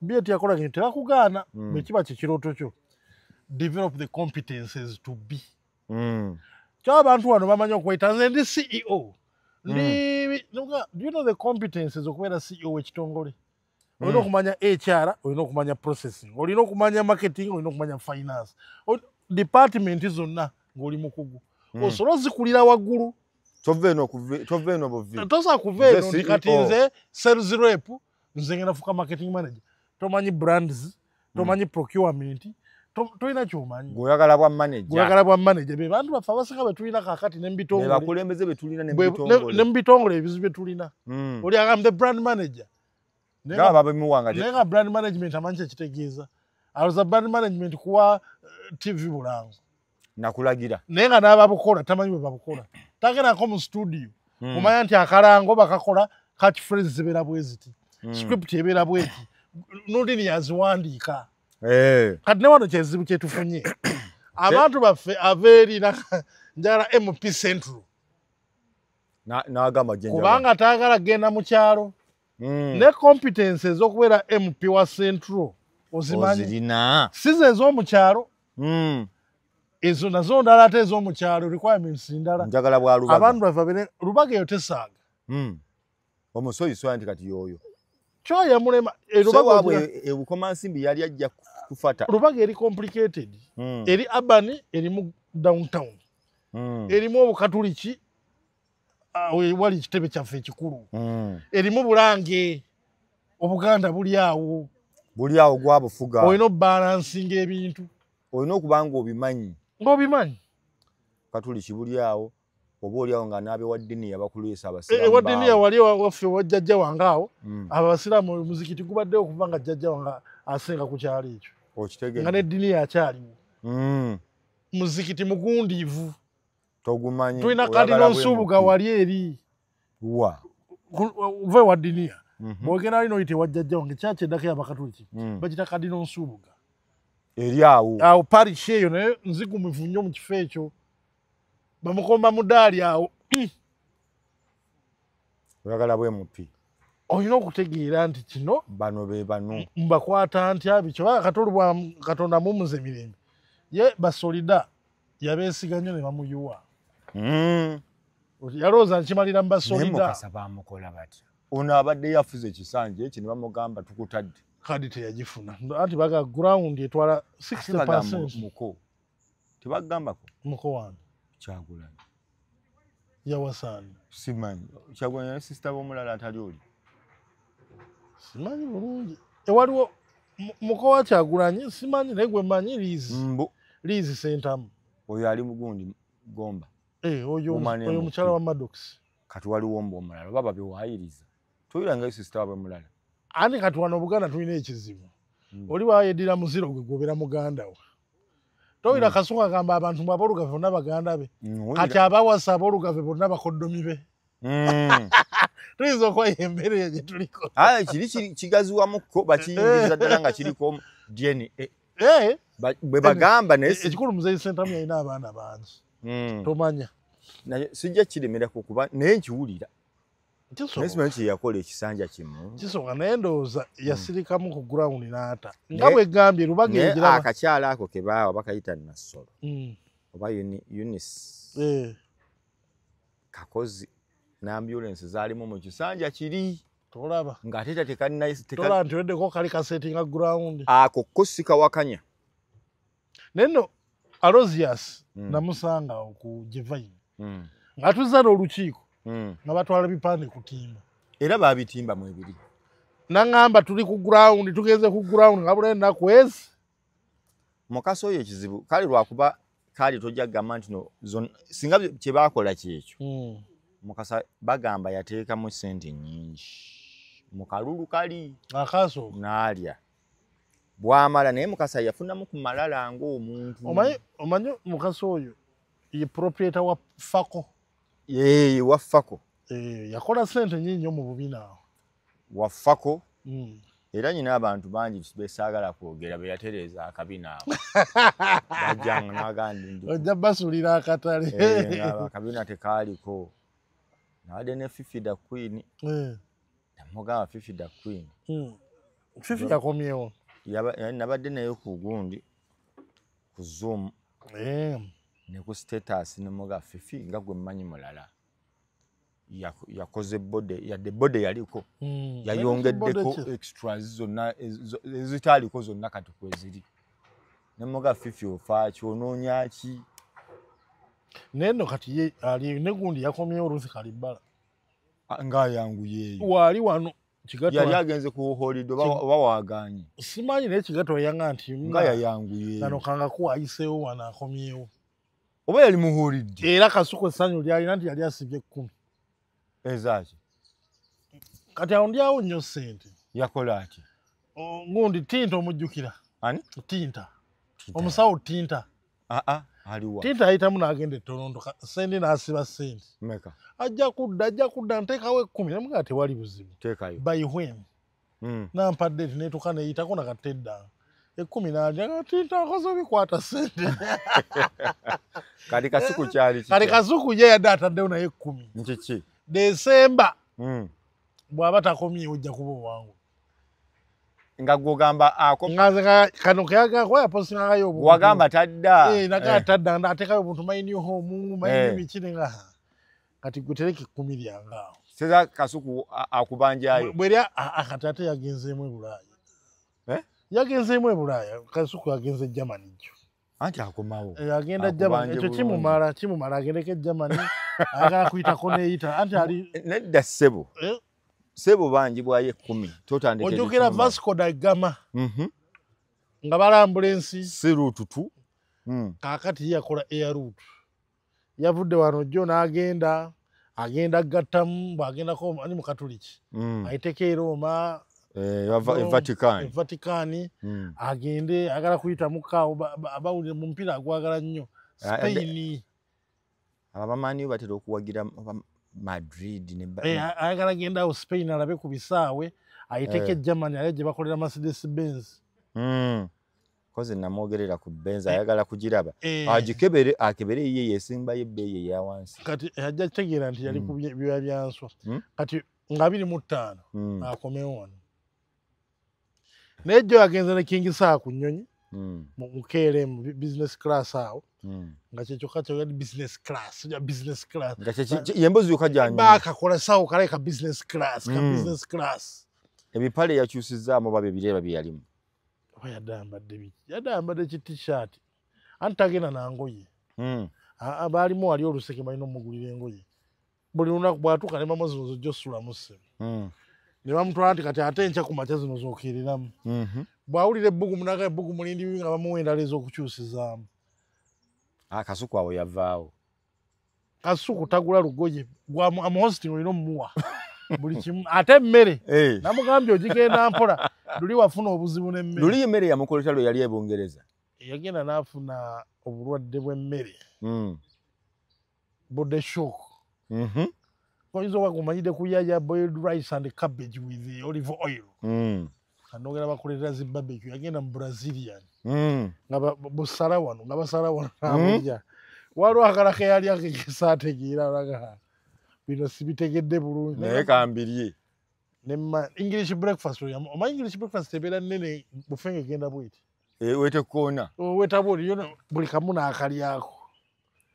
byeti yakola kintu tebakugaana bwe kiba kye kirooto kyo. Develop the competences to be. Kyaba abantu wano bamanyi okweyita nze ndi CEO. Do you know the competences okubeera CEO w'ekitongole? Olina okumanya HR, olina okumanya processing, olina okumanya marketing, olina okumanya finance. Department zonna ng'oli mukugu. Osobola ozikulira waggulu. Tova eno buvi. Tosobola kuva eno nti kati nze sales rep, nze ngenda fuuka marketing manager. Tomanyi brands, tomanyi procurement, tolina ky'omanyi. Gw'oyagala bwa manager. Gw'oyagala bwa manager. Be bantu baffe abasinga be tulina kaakati ne mu bitongole. Be bakulembeze be tulina ne mu bitongole. Ne mu bitongole ebizibu bye tulina. Oli agamba the brand manager. Nga babimuwanga. Naye nga brand management amanyi kye kitegeeza. Alowooza brand management kuwa TV bulango. Nakulagira. Naye nga n'ababukola tamanyi bwe babukola. Tagendako mu studio. Kumanya nti akalango bakakola catchphrase zibeera bwe ziti. Script ebeera bweti. Nudini yaziwandiika. Kati ne wano kyezibu kye tufunye. Abantu baffe abeeri njagala MP Central. N'agamba gye njagala. Kubanga taagala kugenda mu kyalo. Ne competences ez'okubeera MP wa Central ozimanyi. Ozirina. Si ze ez'omu kyalo. Ezo nazo ndala ate ez'omukyalo requirements ndala. Njagala bwa Lubaga. Abantu bava Lubaga eyo tesaaga. Omusoyi so anti kati yoyo. Kyoya mulema Lubaga Bukomansimbi yali ajja kufata. Lubaga eri complicated. Eri urban, erimu downtown. Erimu obukatuliki wali ekitebe kyaffe ekikulu. Erimu Bulange, Obuganda buli awo. Buli awo gwabufuga. Olina obalansinga ebintu. Olina okuba ng'obimanyi. Ng'obimanyi. Katuliki buli awo, oba oli awo nga n'abewa ddiini yabakuleesa abasiraamu. Ewa ddiini wali waffe wa jjajja wange awo, abasiraamu omuzikiti gubaddewo okuva nga jjajja wange asenga ku kyalo ekyo. Okitegeera. Nga n'eddiini yakyaliwo. Muzikiti mugundiivu. Togumanyi. Tulina Kadino Nsubuga wali eri. Wa? Uve wa ddiini. Bw'ogenda wali n'oyita ewa jjajja wange, kyaki eddako y'Abakatuliki. Bagiyita Kadino Nsubuga. Eri awo. Awo parish eyo naye nzigumivu nnyo mu kifo ekyo. Bamukomba mudaali awo. Oyagala bwe mupi. Olina okutegeera nti kino bano be bano. Mbakwata ntya biki oba Katonda mumuze mirembe. Ye basolida yabeesiga nnyo ne bamuyiwa. Yalowooza nkimalira mu basolida. Naye Mukasa baamukola batya? Ono abadde yafuze ekisanja ekyo ne bamugamba tukutadde. Kadi teyagifuna. Anti baga ground etwala 60%. Muko. Tebagambako? Muko wange. Kyagulanyi. Yawasaani. Simanyi. Kyagulanyi yali sister w'omulala atali oli. Simanyi bulungi. Ewaliwo muko wa Kyagulanyi simanyi naye gwe mmanyi Liz. Mbu. Liz Sentamu. Oyo ali mugundi Gomba. Oyo omukyala wa Maddox. Kati waliwo mbu omulala oba babiwaayiriza. Toyirangayo sister waabwe mulala. Ani kati wano Buganda tulina ekizibu. Oli waayeddira muziro gwe gw'obeera muganda we. Towira Kasuku agamba abantu mbu aboolugave bonna baganda be. Kati abawasa aboolugave bonna bakoddomi be. Tuyinza okuba embeera eyo gye tuliko. Aye kiri kigaziwamuko bakiyingiriza ddala nga kiriko DNA. Bwe bagamba naye ekikulu Muzeeyi Sentamu yalina abaana bangi. Tomanya. Naye sijja kiremerako kuba naye nkiwulira. Naye simanyi kye yakola ekisanja kimu. Kisoboka naye ndowooza yasirikamu ku ground n'ata. Nga bwe gambye Lubaga egiraba. Akakyala ako ke baawa bakayita Nassolo. Oba Eunice. Kakozi n'ambulensi zaalimu mu kisanja kiri. Tolaba. Ng'ate tekalina. Tolaba nti weddeko kali kasetinga ground. Ako ko sikawakanya. Naye nno Aloysius namusanga ku Divine. Ng'atuzza n'olukiiko. Nga batwala bipande kutimba. Era baabitimba mu ebiri. Nangamba tuli ku ground, tugenze ku ground nga bula ennaku ezi. Mukasa oyo ekizibu kale lwakuba kale tojja kugamba nti no singa kye baakola kyekyo. Mukasa bagamba yateekamu ssente nnyingi. Mu kalulu kali. Akasooka. N'alya. Bw'amala naye Mukasa yafunamu ku malala ng'omuntu. Omanyi Mukasa oyo ye proprietor wa Fako. Ye wa Fako. Yakola ssente nnyingi nnyo mu bubina awo. Wa Fako. Era nyina abantu bangi besaagala kwogera be yatereeza akabina ako. Bajjanga n'agamba ojja basulira akatale. Akabina tekaaliko. Nabadde ne Fifi da Queen. Namugamba Fifi da Queen. Fifi yakomyewo. Nabadde naye ku gundi ku Zoom. Ne ku status ne muga Fifi nga gwe mmanyi mulala. Yakoze bode, yadde bode yaliko. Yayongeddeko extras zonna ezitaaliko zonna kati kweziri. Ne muga Fifi ofa ki onoonya ki? Naye nno kati ye ali ne gundi yakomyewo Ruth Kalibbala. Nga yanguyeeyo. Waali wano Kigatwa. Yali agenze ku holiday oba waagaanye. Simanyi naye Kigatwa yanga nti nga yayanguyeeyo. Kano kangako ayiseewo wano akomyewo. Oba yali mu holiday. Era Kasuku essanyu lyalina nti yali asibye 10. Ezaaki? Kati awo ndi awo nnyo ssente. Yakola atya? Gundi Tinta omujjukira. Ani? Tinta. Omusawo Tinta. Aliwa. Tinta ayitamu n'agenda e Toronto Sendi n'asiba ssente. Mmeka? Ajja kudda nteekawo 10 namugamba tewali buzibu. Teekayo. By when? Nampa date n'etuuka n'eyitako nakati eddanga. 10 n'alya Tinta akoze obikwata ssente. Kati Kasuku kyali kitya? Kati Kasuku ye yadde ataddewo naye 10. Nkiki? Desemba. Bw'aba takomyewo ojja kuba owangu. Nga gwogamba ako nga kano kayaga kwa postingayo obuntu. Wagamba tadda. Naga tadda ndatekayo obuntu my new home, my new bikini nga. Kati gutereke 10 lyanga. Seza Kasuku akubanjayo. Bweri akati ate yagenzeemu e Bulaaya. Yagenzeemu e Bulaaya, Kasuku yagenze Germany jjo. Anti akomawo. Agenda Germany, ekyo kimumala agendeko Germany. Ayagala kuyitako n'eyita anti ali nedda ssebo. Ssebo banjibwayo 10 totandika. Ojjukira Vasco da Gama. Nga balambula ensi. Si route tu. Kaakati yakola air route. Yavudde wano jjo n'agenda agenda gattamu bw'agendako ani Mukatoliki. Ayiteko e Roma. Vatican. Vatican. Agende ayagala kuyitamu kaawo abawulire mu mupiira agwagala nnyo. Spain. Abamanyi batera okuwagira Madrid ne ayagala genda awo Spain alabe ku bisaawe ayiteke Germany aye gye bakolera Mercedes Benz. Koze namwogerera ku Benz ayagala kugiraba. Agikebere akebere ye yesimba y'ebbeeyi eya wansi. Kati ajja kitegeera nti yali ku byoya bya nswa. Kati nga 25 akomewo wano. Naye jjo yagenze ne King Saha ku nnyonyi mu KLM business class awo. Nga kye kyokka kye business class, ya business class. Nga kye yembozi yokka gy'anyumya. Baakakola sawo kale ka business class, ka business class. Ebipale yakyusizaamu oba bye bye yalimu. Oba yadde ayambadde biki? Yadde ayambadde ki t-shirt. Anti tagenda na ngoye. Abaalimu wali oluseke balina omugulira engoye. Buli lunaku bw'atuuka ne bamuwa zino z'ojja osulamu ssebo. Ne bamutwala nti kati ate enkya ku makya zino z'okeereramu. Bw'awulira ebbugumu n'agamba ebbugumu lindi nga bamuwa endala ez'okukyusizaamu. Kasuku awo yavaawo. Kasuku tagula lugoye amuhosting olina omumuwa buli kimu ate emmere namugambye ogigenda mpola luli wafuna obuzibu n'emmere. Luli emmere yamukolesa lwe yali e Bungereza. Yagenda n'afuna obulwadde bw'emmere. Body shock. Oyinza oba gumanyidde kuyaya boiled rice and cabbage with the olive oil. Kanogera bakolera zi barbecue yagenda mu Brazilian. Nga busala wano nga basala wano n'abulya. Waliwo akala ke yali akekesaategeera alaga bino sibitegedde bulungi. Naye kambirye. Ne English breakfast omanyi English breakfast ebeera nnene bufenge egenda bweti. Wete koona. Weta bwoti yona buli kamu n'akalyako.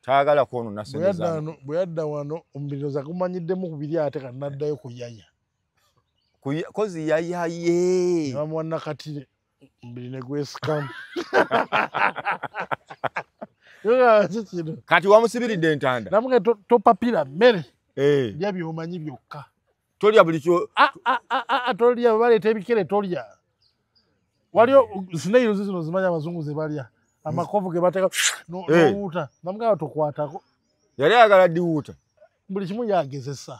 Taagala kwonoona ssente zange. Bwe yadda wano omubiri oza gumanyiddemu ku biri ate kati n'addayo ku yaya. Kozi yaya ye. Ne bamuwa nakatire omubiri ne gwesikamu. Kati wamusibiridde entanda. Namugamba topapira mmere. Lya by'omanyi byokka. Tolya buli kyo. Tolya baleeta ebikere tolya. Waliyo snails zino zimanyi abazungu ze balya. Amakovu ge bateeka n'owuuta. Namugamba tokwatako. Yali ayagala ddiwuuta. Buli kimu yagezesa.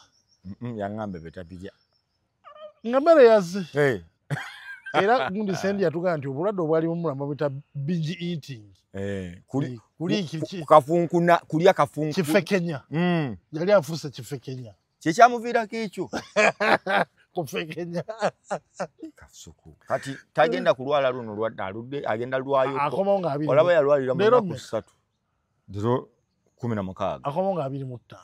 Yaŋŋamba bye tabirya. Nga mmere yazze. Era gundi Sendi yatugamba nti obulwadde obwali bumulama buyita binge eating. Kulya kafunku. Kifekenya. Yali afuuse kifekenya. Kye kyamuviirako ekyo. Kufekenya. Kasuku. Kati tagenda kulwala luno aludde agenda lwayo. Akomawo nga 2. Olaba yalwalira mu nnaku 3. Leero 16. Akomawo nga 25.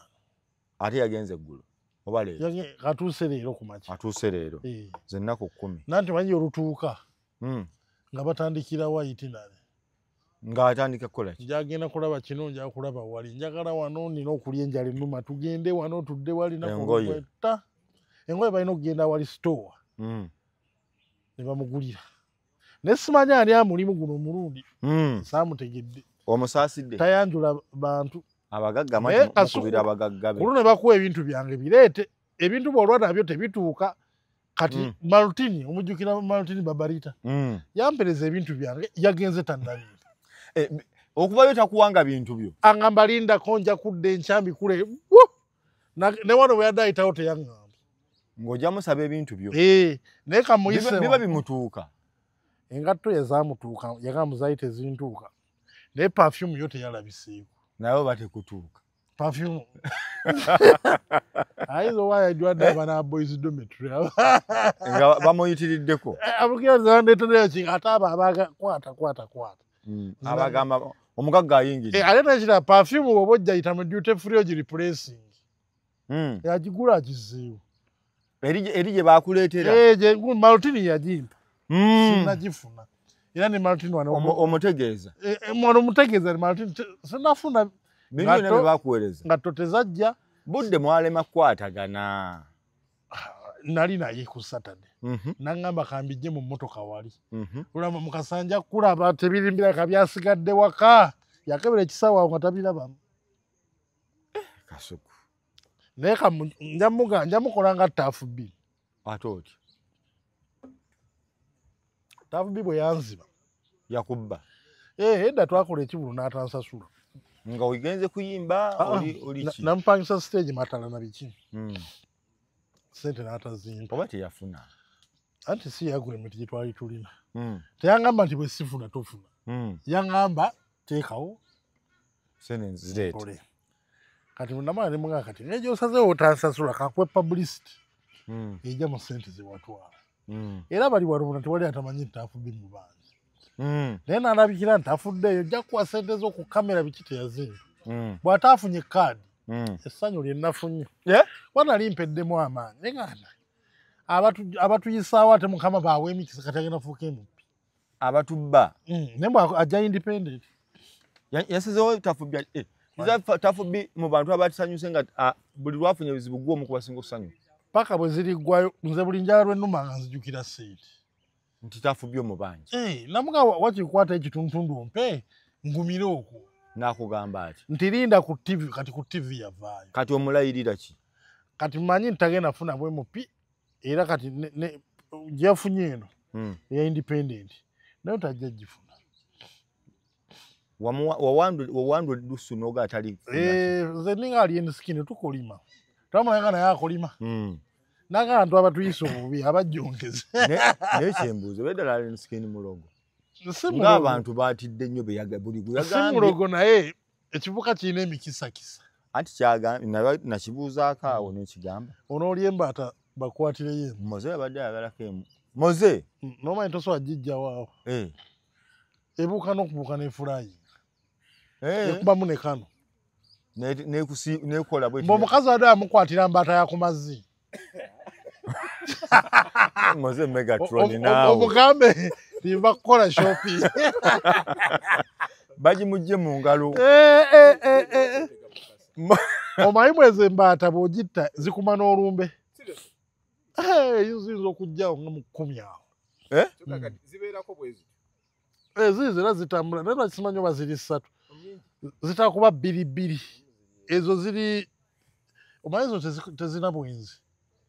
Ate yagenze eggulo. Oba leero. Katuuse leero ku makya. Atuuse leero. Ze nnaku 10. Nanti manyi olutuuka. Nga batandikira wa itinerary. Ng'atandika kukola ki? Njagenda kulaba kino, nja kulaba wali. Njagala wano nina okulya enjala ennuma tugende wano tudde wali Engoye. Engoye balina okugenda wali store. Ne bamugulira. Naye simanyi ani amulimu guno omulundi. Saamutegedde. Omusaasidde. Tayanjula bantu. Abagagga mukubira abagagga be. Ku luno ne bakuwa ebintu byange bireete. Ebintu bw'olwa nabyo tebituuka. Kati Maltini, omujjukira Maltini Babarita. Yampereza ebintu byange yagenze tannabira. Okuvayo takuwanga bintu byo. Angamba lindako nja kudda enkya mbikule. Ne wano bwe yadde ayitawo teyaŋŋamba. Ng'ojja musaba ebintu byo. Naye kamuyise biba bimutuuka. Engatto ye zaamutuuka, yagamba zaali tezintuuka. Naye perfume yo teyalabiseeko. Naye oba tekutuuka. Perfume. Ayinza oba yajwadde abaana boys dormitory. Nga bamuyitiriddeko. Abukira zandeeterayo ki ate abo abaaga kwata kwata kwata. Abagamba omugagga ayingidde. Ate nekirala perfume bw'oba ojja yita mu duty free ogi replacing. Yagigula agizzeewo. Eri gye baakuleetera. Maltini yagimpa. Sinagifuna. Era ne Martin wano omutegeeza. Mwana omutegeeza ne Martin sinafuna. Bino ne bakuweereza. Nga totezajja. Budde mwalema kukwatagana. Nali naye ku Saturday. Nangamba kambijje mu mmotoka wali. Olaba mukasanja kulaba tebirimbira kabyasigadde waka. Yakebera ekisawo nga tabiraba. Kasuku. Naye njamukola nga Tuff B. Ate otyo? Tuff B bwe yanziba. Yakubba. Edda twakola ekivvulu n'atansasula. Nga ogenze kuyimba oli ki? Nampangisa stage matala na biki. Sente n'atazimpa. Oba teyafuna. Anti si agreement gye twali tulina. Teyangamba nti bwe sifuna tofuna. Yangamba teekawo. Sente nzireete. Kati namala ne mugamba kati ng'egyo osazeewo otansasula kankuwe publicity. Ejja mu sente ze watwala. Era bali walubona tewali atamanyi nti Tuff B mu bangi. Naye n'alabikira nti afuddeeyo ojja kuwa sente zo ku kamera biki teyazimpa. Bw'ataafunye kaadi essanyu lye nafunye. Wanali mpeddemu amaanyi. Naye ngamba abatuyisaawo ate Mukama baawa emikisa kati agenda fuuka MP. Abatubba. Naye mbw ajja independent. Yasazeewo Tuff B. Tuff B mu bantu abatusanyuse nga buli lwafunye ebizibu gwe omu ku basinga okusanyuka. Paka bwe ziriggwayo nze buli njala lw'ennuma nga nzijukira ssente. Nti Tuff B omubanja. Namuga wakikwata ekituntundu ompe ngumire okwo. N'akugamba ati. Nti linda ku TV kati ku TV yavaayo. Kati omulayirira ki? Kati mmanyi ntagenda funa bwe MP era kati gyafunye eno eya independent naye tajja gifuna. Wawandwa eddusu n'oga atali. Nze ninga ali enskin tukolima. Twamulanga naye akolima. N'abantu abatuyisa obubi abajjongeze. Naye kyembuuza oba eddala ali enskin mulogo. Ng'abantu baatidde nnyo buli gwe yagambye. Si mulogo naye ekibuka kirina emikisakisa. Anti nakibuuzaako awo n'ekigamba. Onoolya embaata bakwatireyo emu. Moze abadde ayagalako emu. Moze? N'omanyi tosobola gijjawo awo. Ebuuka n'okubuuka n'efulaayinga. Ekubamu ne kano. Nekola bw'eti. Mbu omukazi adde amukwatira mbaata ya ku mazzi. Moze Megatron naawe. Omugambe nva kukola shopping. Bagimugye mu ngalo. Omanyi mwezi embaata bw'ogitta zikuma n'olumbe. Ziyinza okujjawo nga mu 10 awo. Zibeerako bwe zityo. Zizo era zitambula naye lwaki oba ziri 3. Zitera kuba 2 2. Ezo ziri omanyi zo tezirina bwenzi.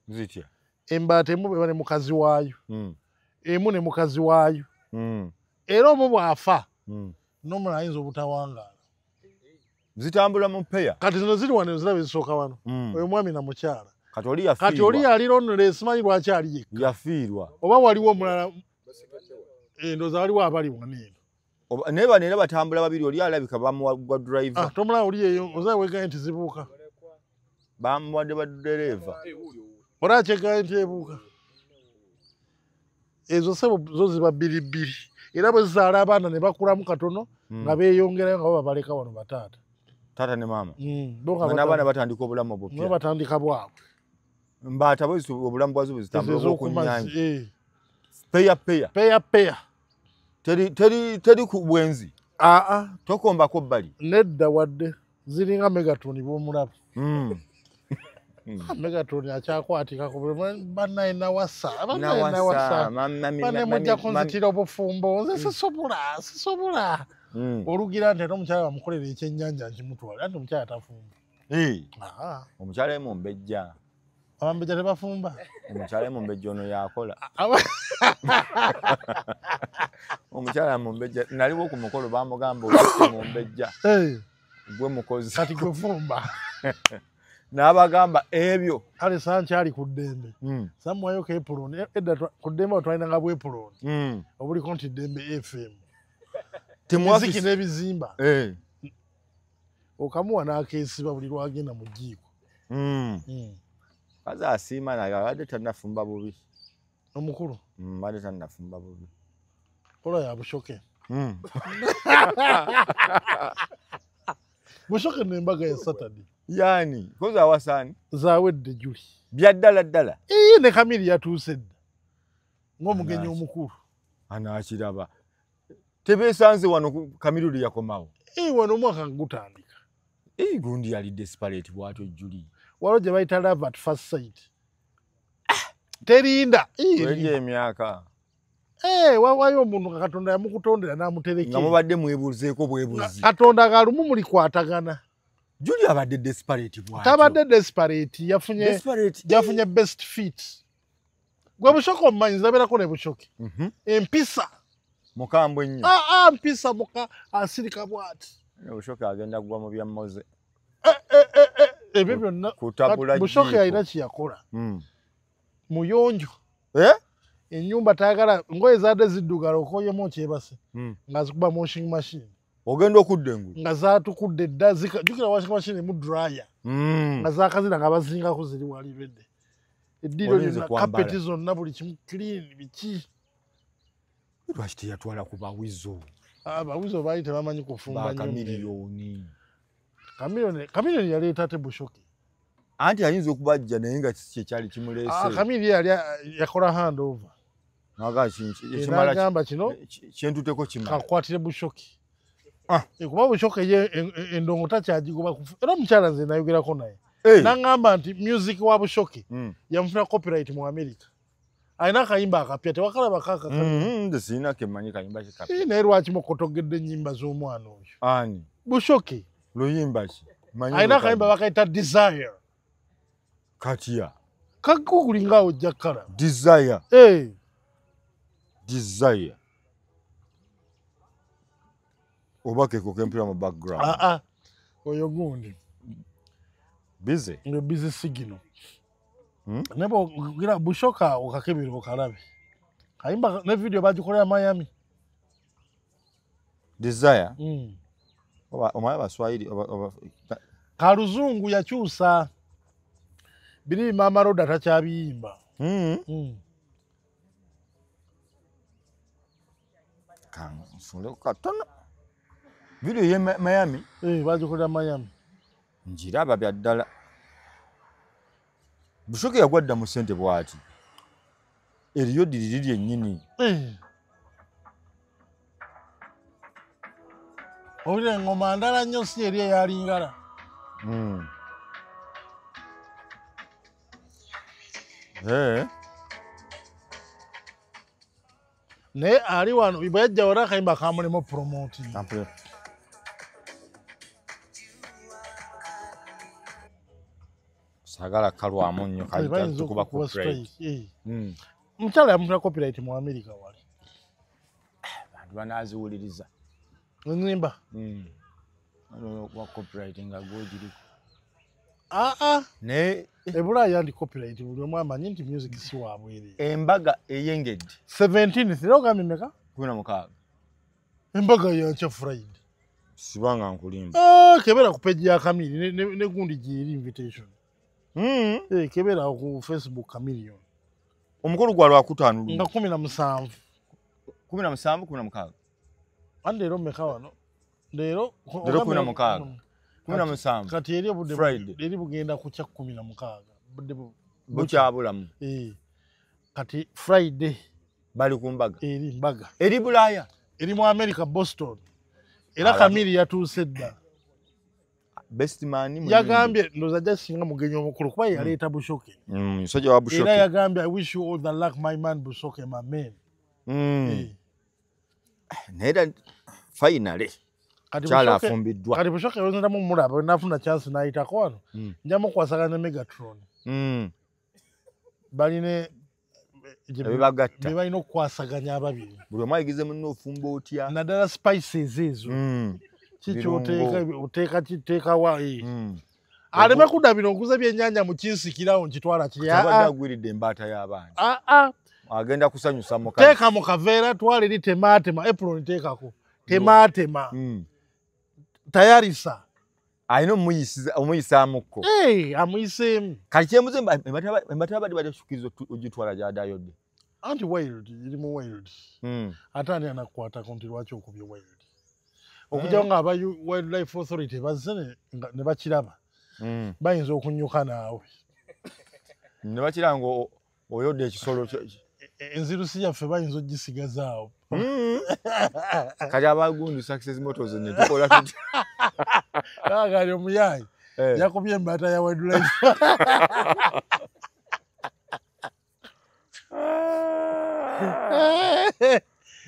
Zitya? Embaata emu eba ne mukazi waayo. Emu ne mukazi waayo. Era omu bw'afa n'omulala ayinza obutawangaala. Zitambula mu peya. Kati zino ziri wano ziraba ezisooka wano. Oyo mwami na mukyala. Kati oli yafiirwa. Kati oli ali lonely simanyi lwaki ali yekka. Yafiirwa. Oba waliwo omulala ndowooza waliwo abali wano eno. Naye bano era batambula babiri oli alabika bamuwa gwa driver. Tomulaba oli eyo ozaye weegaye nti zibuuka. Bamuwadde ba ddereeva. Olaba kyegaye nti ebuuka. Ezo ssebo zo ziba 2 2. Era bwe zizaala abaana ne bakulamu katono nga beeyongerayo nga bo babaleka wano bataata. Taata ne maama. N'abaana batandika obulamu obupya. Nabo batandika bwabwe. Mbaata bwe obulamu bwazo bwe zitambula ku nnyanja. Peya peya. Peya peya. Teri ku bwenzi. Tokombako bbali. Nedda wadde ziringa Megatron bw'omulaba. Megatron akyakwatika ku bannaye nawasa. Bannaye nawasa. Banne mujja kunzitira obufumbo. Nze sisobola. Olugira nti ate omukyala bamukolera ekyennyanja nkimutwale anti omukyala tafumba. Omukyala ye mumbejja. Abambejja tebafumba. Omukyala ye mumbejja ono yakola. Omukyala mumbejja naliwo ku mukolo bamugamba oli mumbejja. Gwe mukozi. Kati gwe fumba. N'abagamba ebyo. Kale sankyali ku ddembe. Samuwayo ko epuloni. Edda ku ddembe awo twalinanga bwepuloni. Obuliko nti ddembe FM. Emiziki n'ebizimba. Okamuwa n'akeesiba buli lwagenda mu jjiiko. Kazi asiima naye abadde tannafumba bubi. Omukulu? Abadde tannafumba bubi. Kola ya Bushoke. Bushoke n'embaga ya Saturday. Yani, koza awasani? Zawedde Juli. Bya ddala ddala? Ne Kamili yatuuse dda. Ng'omugenyi omukulu. Anaakiraba. Tebeesanze wano Chameleone yakomawo. Wano omwaka gutandika. Gundi yali desperate bw'atyo Julie. Waliwo gye bayita love at first sight. Terinda. Eri emyaka. Wawayo omuntu nga Katonda yamukutondera n'amuterekera. Nga mubadde mwebuuzeeko bwebuuzi. Katonda galumu mulikwatagana. Julie abadde desperate bw'atyo. Tabadde desperate, yafunye best fit. Gwe Bushoke omumanyi zabeerako ne Bushoke. Empisa. Mukambwe nnyo. Mpisa muka asirika bw'ati. Bushoke agenda kugwa mu bya Moze. Ebyo byonna Bushoke alina kye yakola. Muyonjo. Ennyumba tayagala ngoye zaadde ziddugala okoyemu okyebase. Nga zikuba washing machine. Ogenda okudda engulu. Nga zaatukudde dda jjukira washing machine mu dryer. Nga zaakazira nga bazingako ziri wali bedde. Eddiiro lyonna kapeti zonna buli kimu clean biki. Lwaki teyatwala ku bawizo? Abawizo baali tebamanyi kufumba nnyo. Chameleone. Chameleone yaleeta ate Bushoke. Anti ayinza okubajja naye nga kiki ekyali kimuleese. Chameleone yali yakola handover. N'agamba kino kyentuteko kimala. Kakwatire Bushoke. Kuba Bushoke ye endongo takyagikuba era omukyala nze nayogerako naye. N'angamba nti music wa Bushoke yamufuna copyright mu America. Alina akayimba akapya tewakalaba kaka. Nze sirina ke mmanyi kayimba ki kapya. Naye lwaki mukotogedde ennyimba z'omwana oyo? Ani? Bushoke. Luyimba ki? Alina akayimba bakayita Desire. Katya. Kagugulinga awo ojja kkalaba. Desire. Desire. Oba keko kempira mu background. Oyo gundi. Busy. Ngo busy signal. Nebo gira Bushoke okakebera okalabe. Kayimba ne video bagikolera Miami. Desire. Oba omanyi Abaswahili oba Kaluzungu yakyusa. Biri Mama Roda takyabiyimba. Kansunde katono. Video ye Miami. Bagikolera Miami. Njiraba bya ddala. Bushoke yagwa dda mu ssente bw'ati. Eriyo ddiriri lyennyini. Owulira engoma ndala nnyo si eri eyalingala. Naye ali wano bwe yajja wali akayimba kamulimu promoting. Saagala kalwamu nnyo kalitukuba copyright. Omukyala yamufuna copyright mu America wali. Abantu banaaziwuliriza. Ennyimba? Wa copyright nga gw'ogiriko. Naye ebulaaya ndi copyright buli omu amanyi nti music si wa bwereere. Embaga eyengedde. 17th era ogambye mmeka? 16. Embaga yankya Friday. Sibanga nkulimba. Kebera ku page ya Chameleone ne gundi gyeri invitation. Kebera ku Facebook Chameleone. Omukolo gwa Lwakutaano nga 17. 17 16. Andi leero mmeka wano? Leero 16. 17. Kati eri obudde eri bugenda kukya 16. Budde bukyabulamu. Kati Friday bali ku mbaga. Eri mbaga. Eri Bulaaya. Eri mu America Boston. Era Chameleone yatuuse dda. Best man yagambye ndowooza ajja singa mugenyi omukulu kuba yaleeta Bushoke. Musajja wa Bushoke. Era yagambye I wish you all the luck my man Bushoke my man. Naye finally kyala afumbiddwa. Kati Bushoke yondamu mulaba nafuna chance n'ayitako wano. Nja mukwasaganya ne Megatron. Baline ebibagatta. Be balina okukwasaganya ababiri. Buli omu ayigize munne ofumba otya. Naddala spices ezo. Kiki oteeka kiteeka wa. Aleme kudda bino nkuza byennyanja mu kinsikirawo nkitwala kiri. Abadde agwiridde embaata y'abaana. Agenda kusanyusa mukazi. Teeka mu kaveera twala eri temaatema apron teekako. Temaatema. Tayarisa. Alina omuyisaamuko. Amuyiseemu. Kati kyemuze embaata y'abadde batekyukiriza ogitwala gy'adayodde. Anti wild, eri mu wild. Ate ani anakukwatako nti lwaki okubye wild? Okujja nga aba Wildlife Authority bazze ne bakiraba. Bayinza okunyuka naawe. Ne bakiraba nga oyodde ekisolo Enzirusi yaffe bayinza ogisigazaawo. Kati abagundu Success Motors ne tukola tutya? Kali omuyayi yakubye embaata ya Wildlife.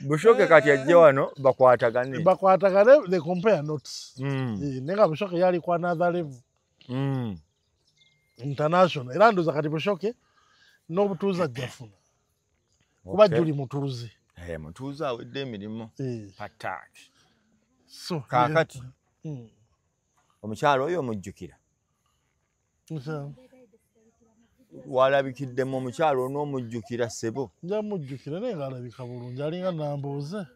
Bushoke kati ajje wano bakwatagane. Bakwatagane, they compare notes. Naye nga Bushoke yali ku another level. International. Era ndowooza kati Bushoke n'obutuuze ajja funa. Kuba Juli mutuuze. Mutuuze awedde emirimu. Pataki. So kaakati omukyalo oyo omujjukira. Walabikiddemu omukyalo onoomujjukira ssebo. Njamujjukira naye ng'alabika bulungi, alinga Nambooze.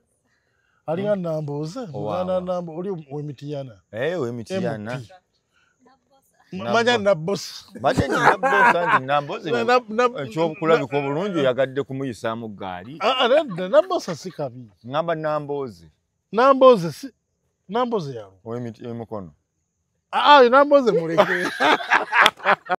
Alinga Nambooze, muganda Nambo oli w'Emitiyana. W'Emitiyana. Manya Nabbosa. Manya Nabbosa nti Nambooze ekyokulabika obulungi oyagadde kumuyisaamu ggaali. Nedda Nabbosa si kabi. Ŋŋamba Nambooze. Nambooze si Nambooze yalo. Ow'Emikono. Nambooze muleke.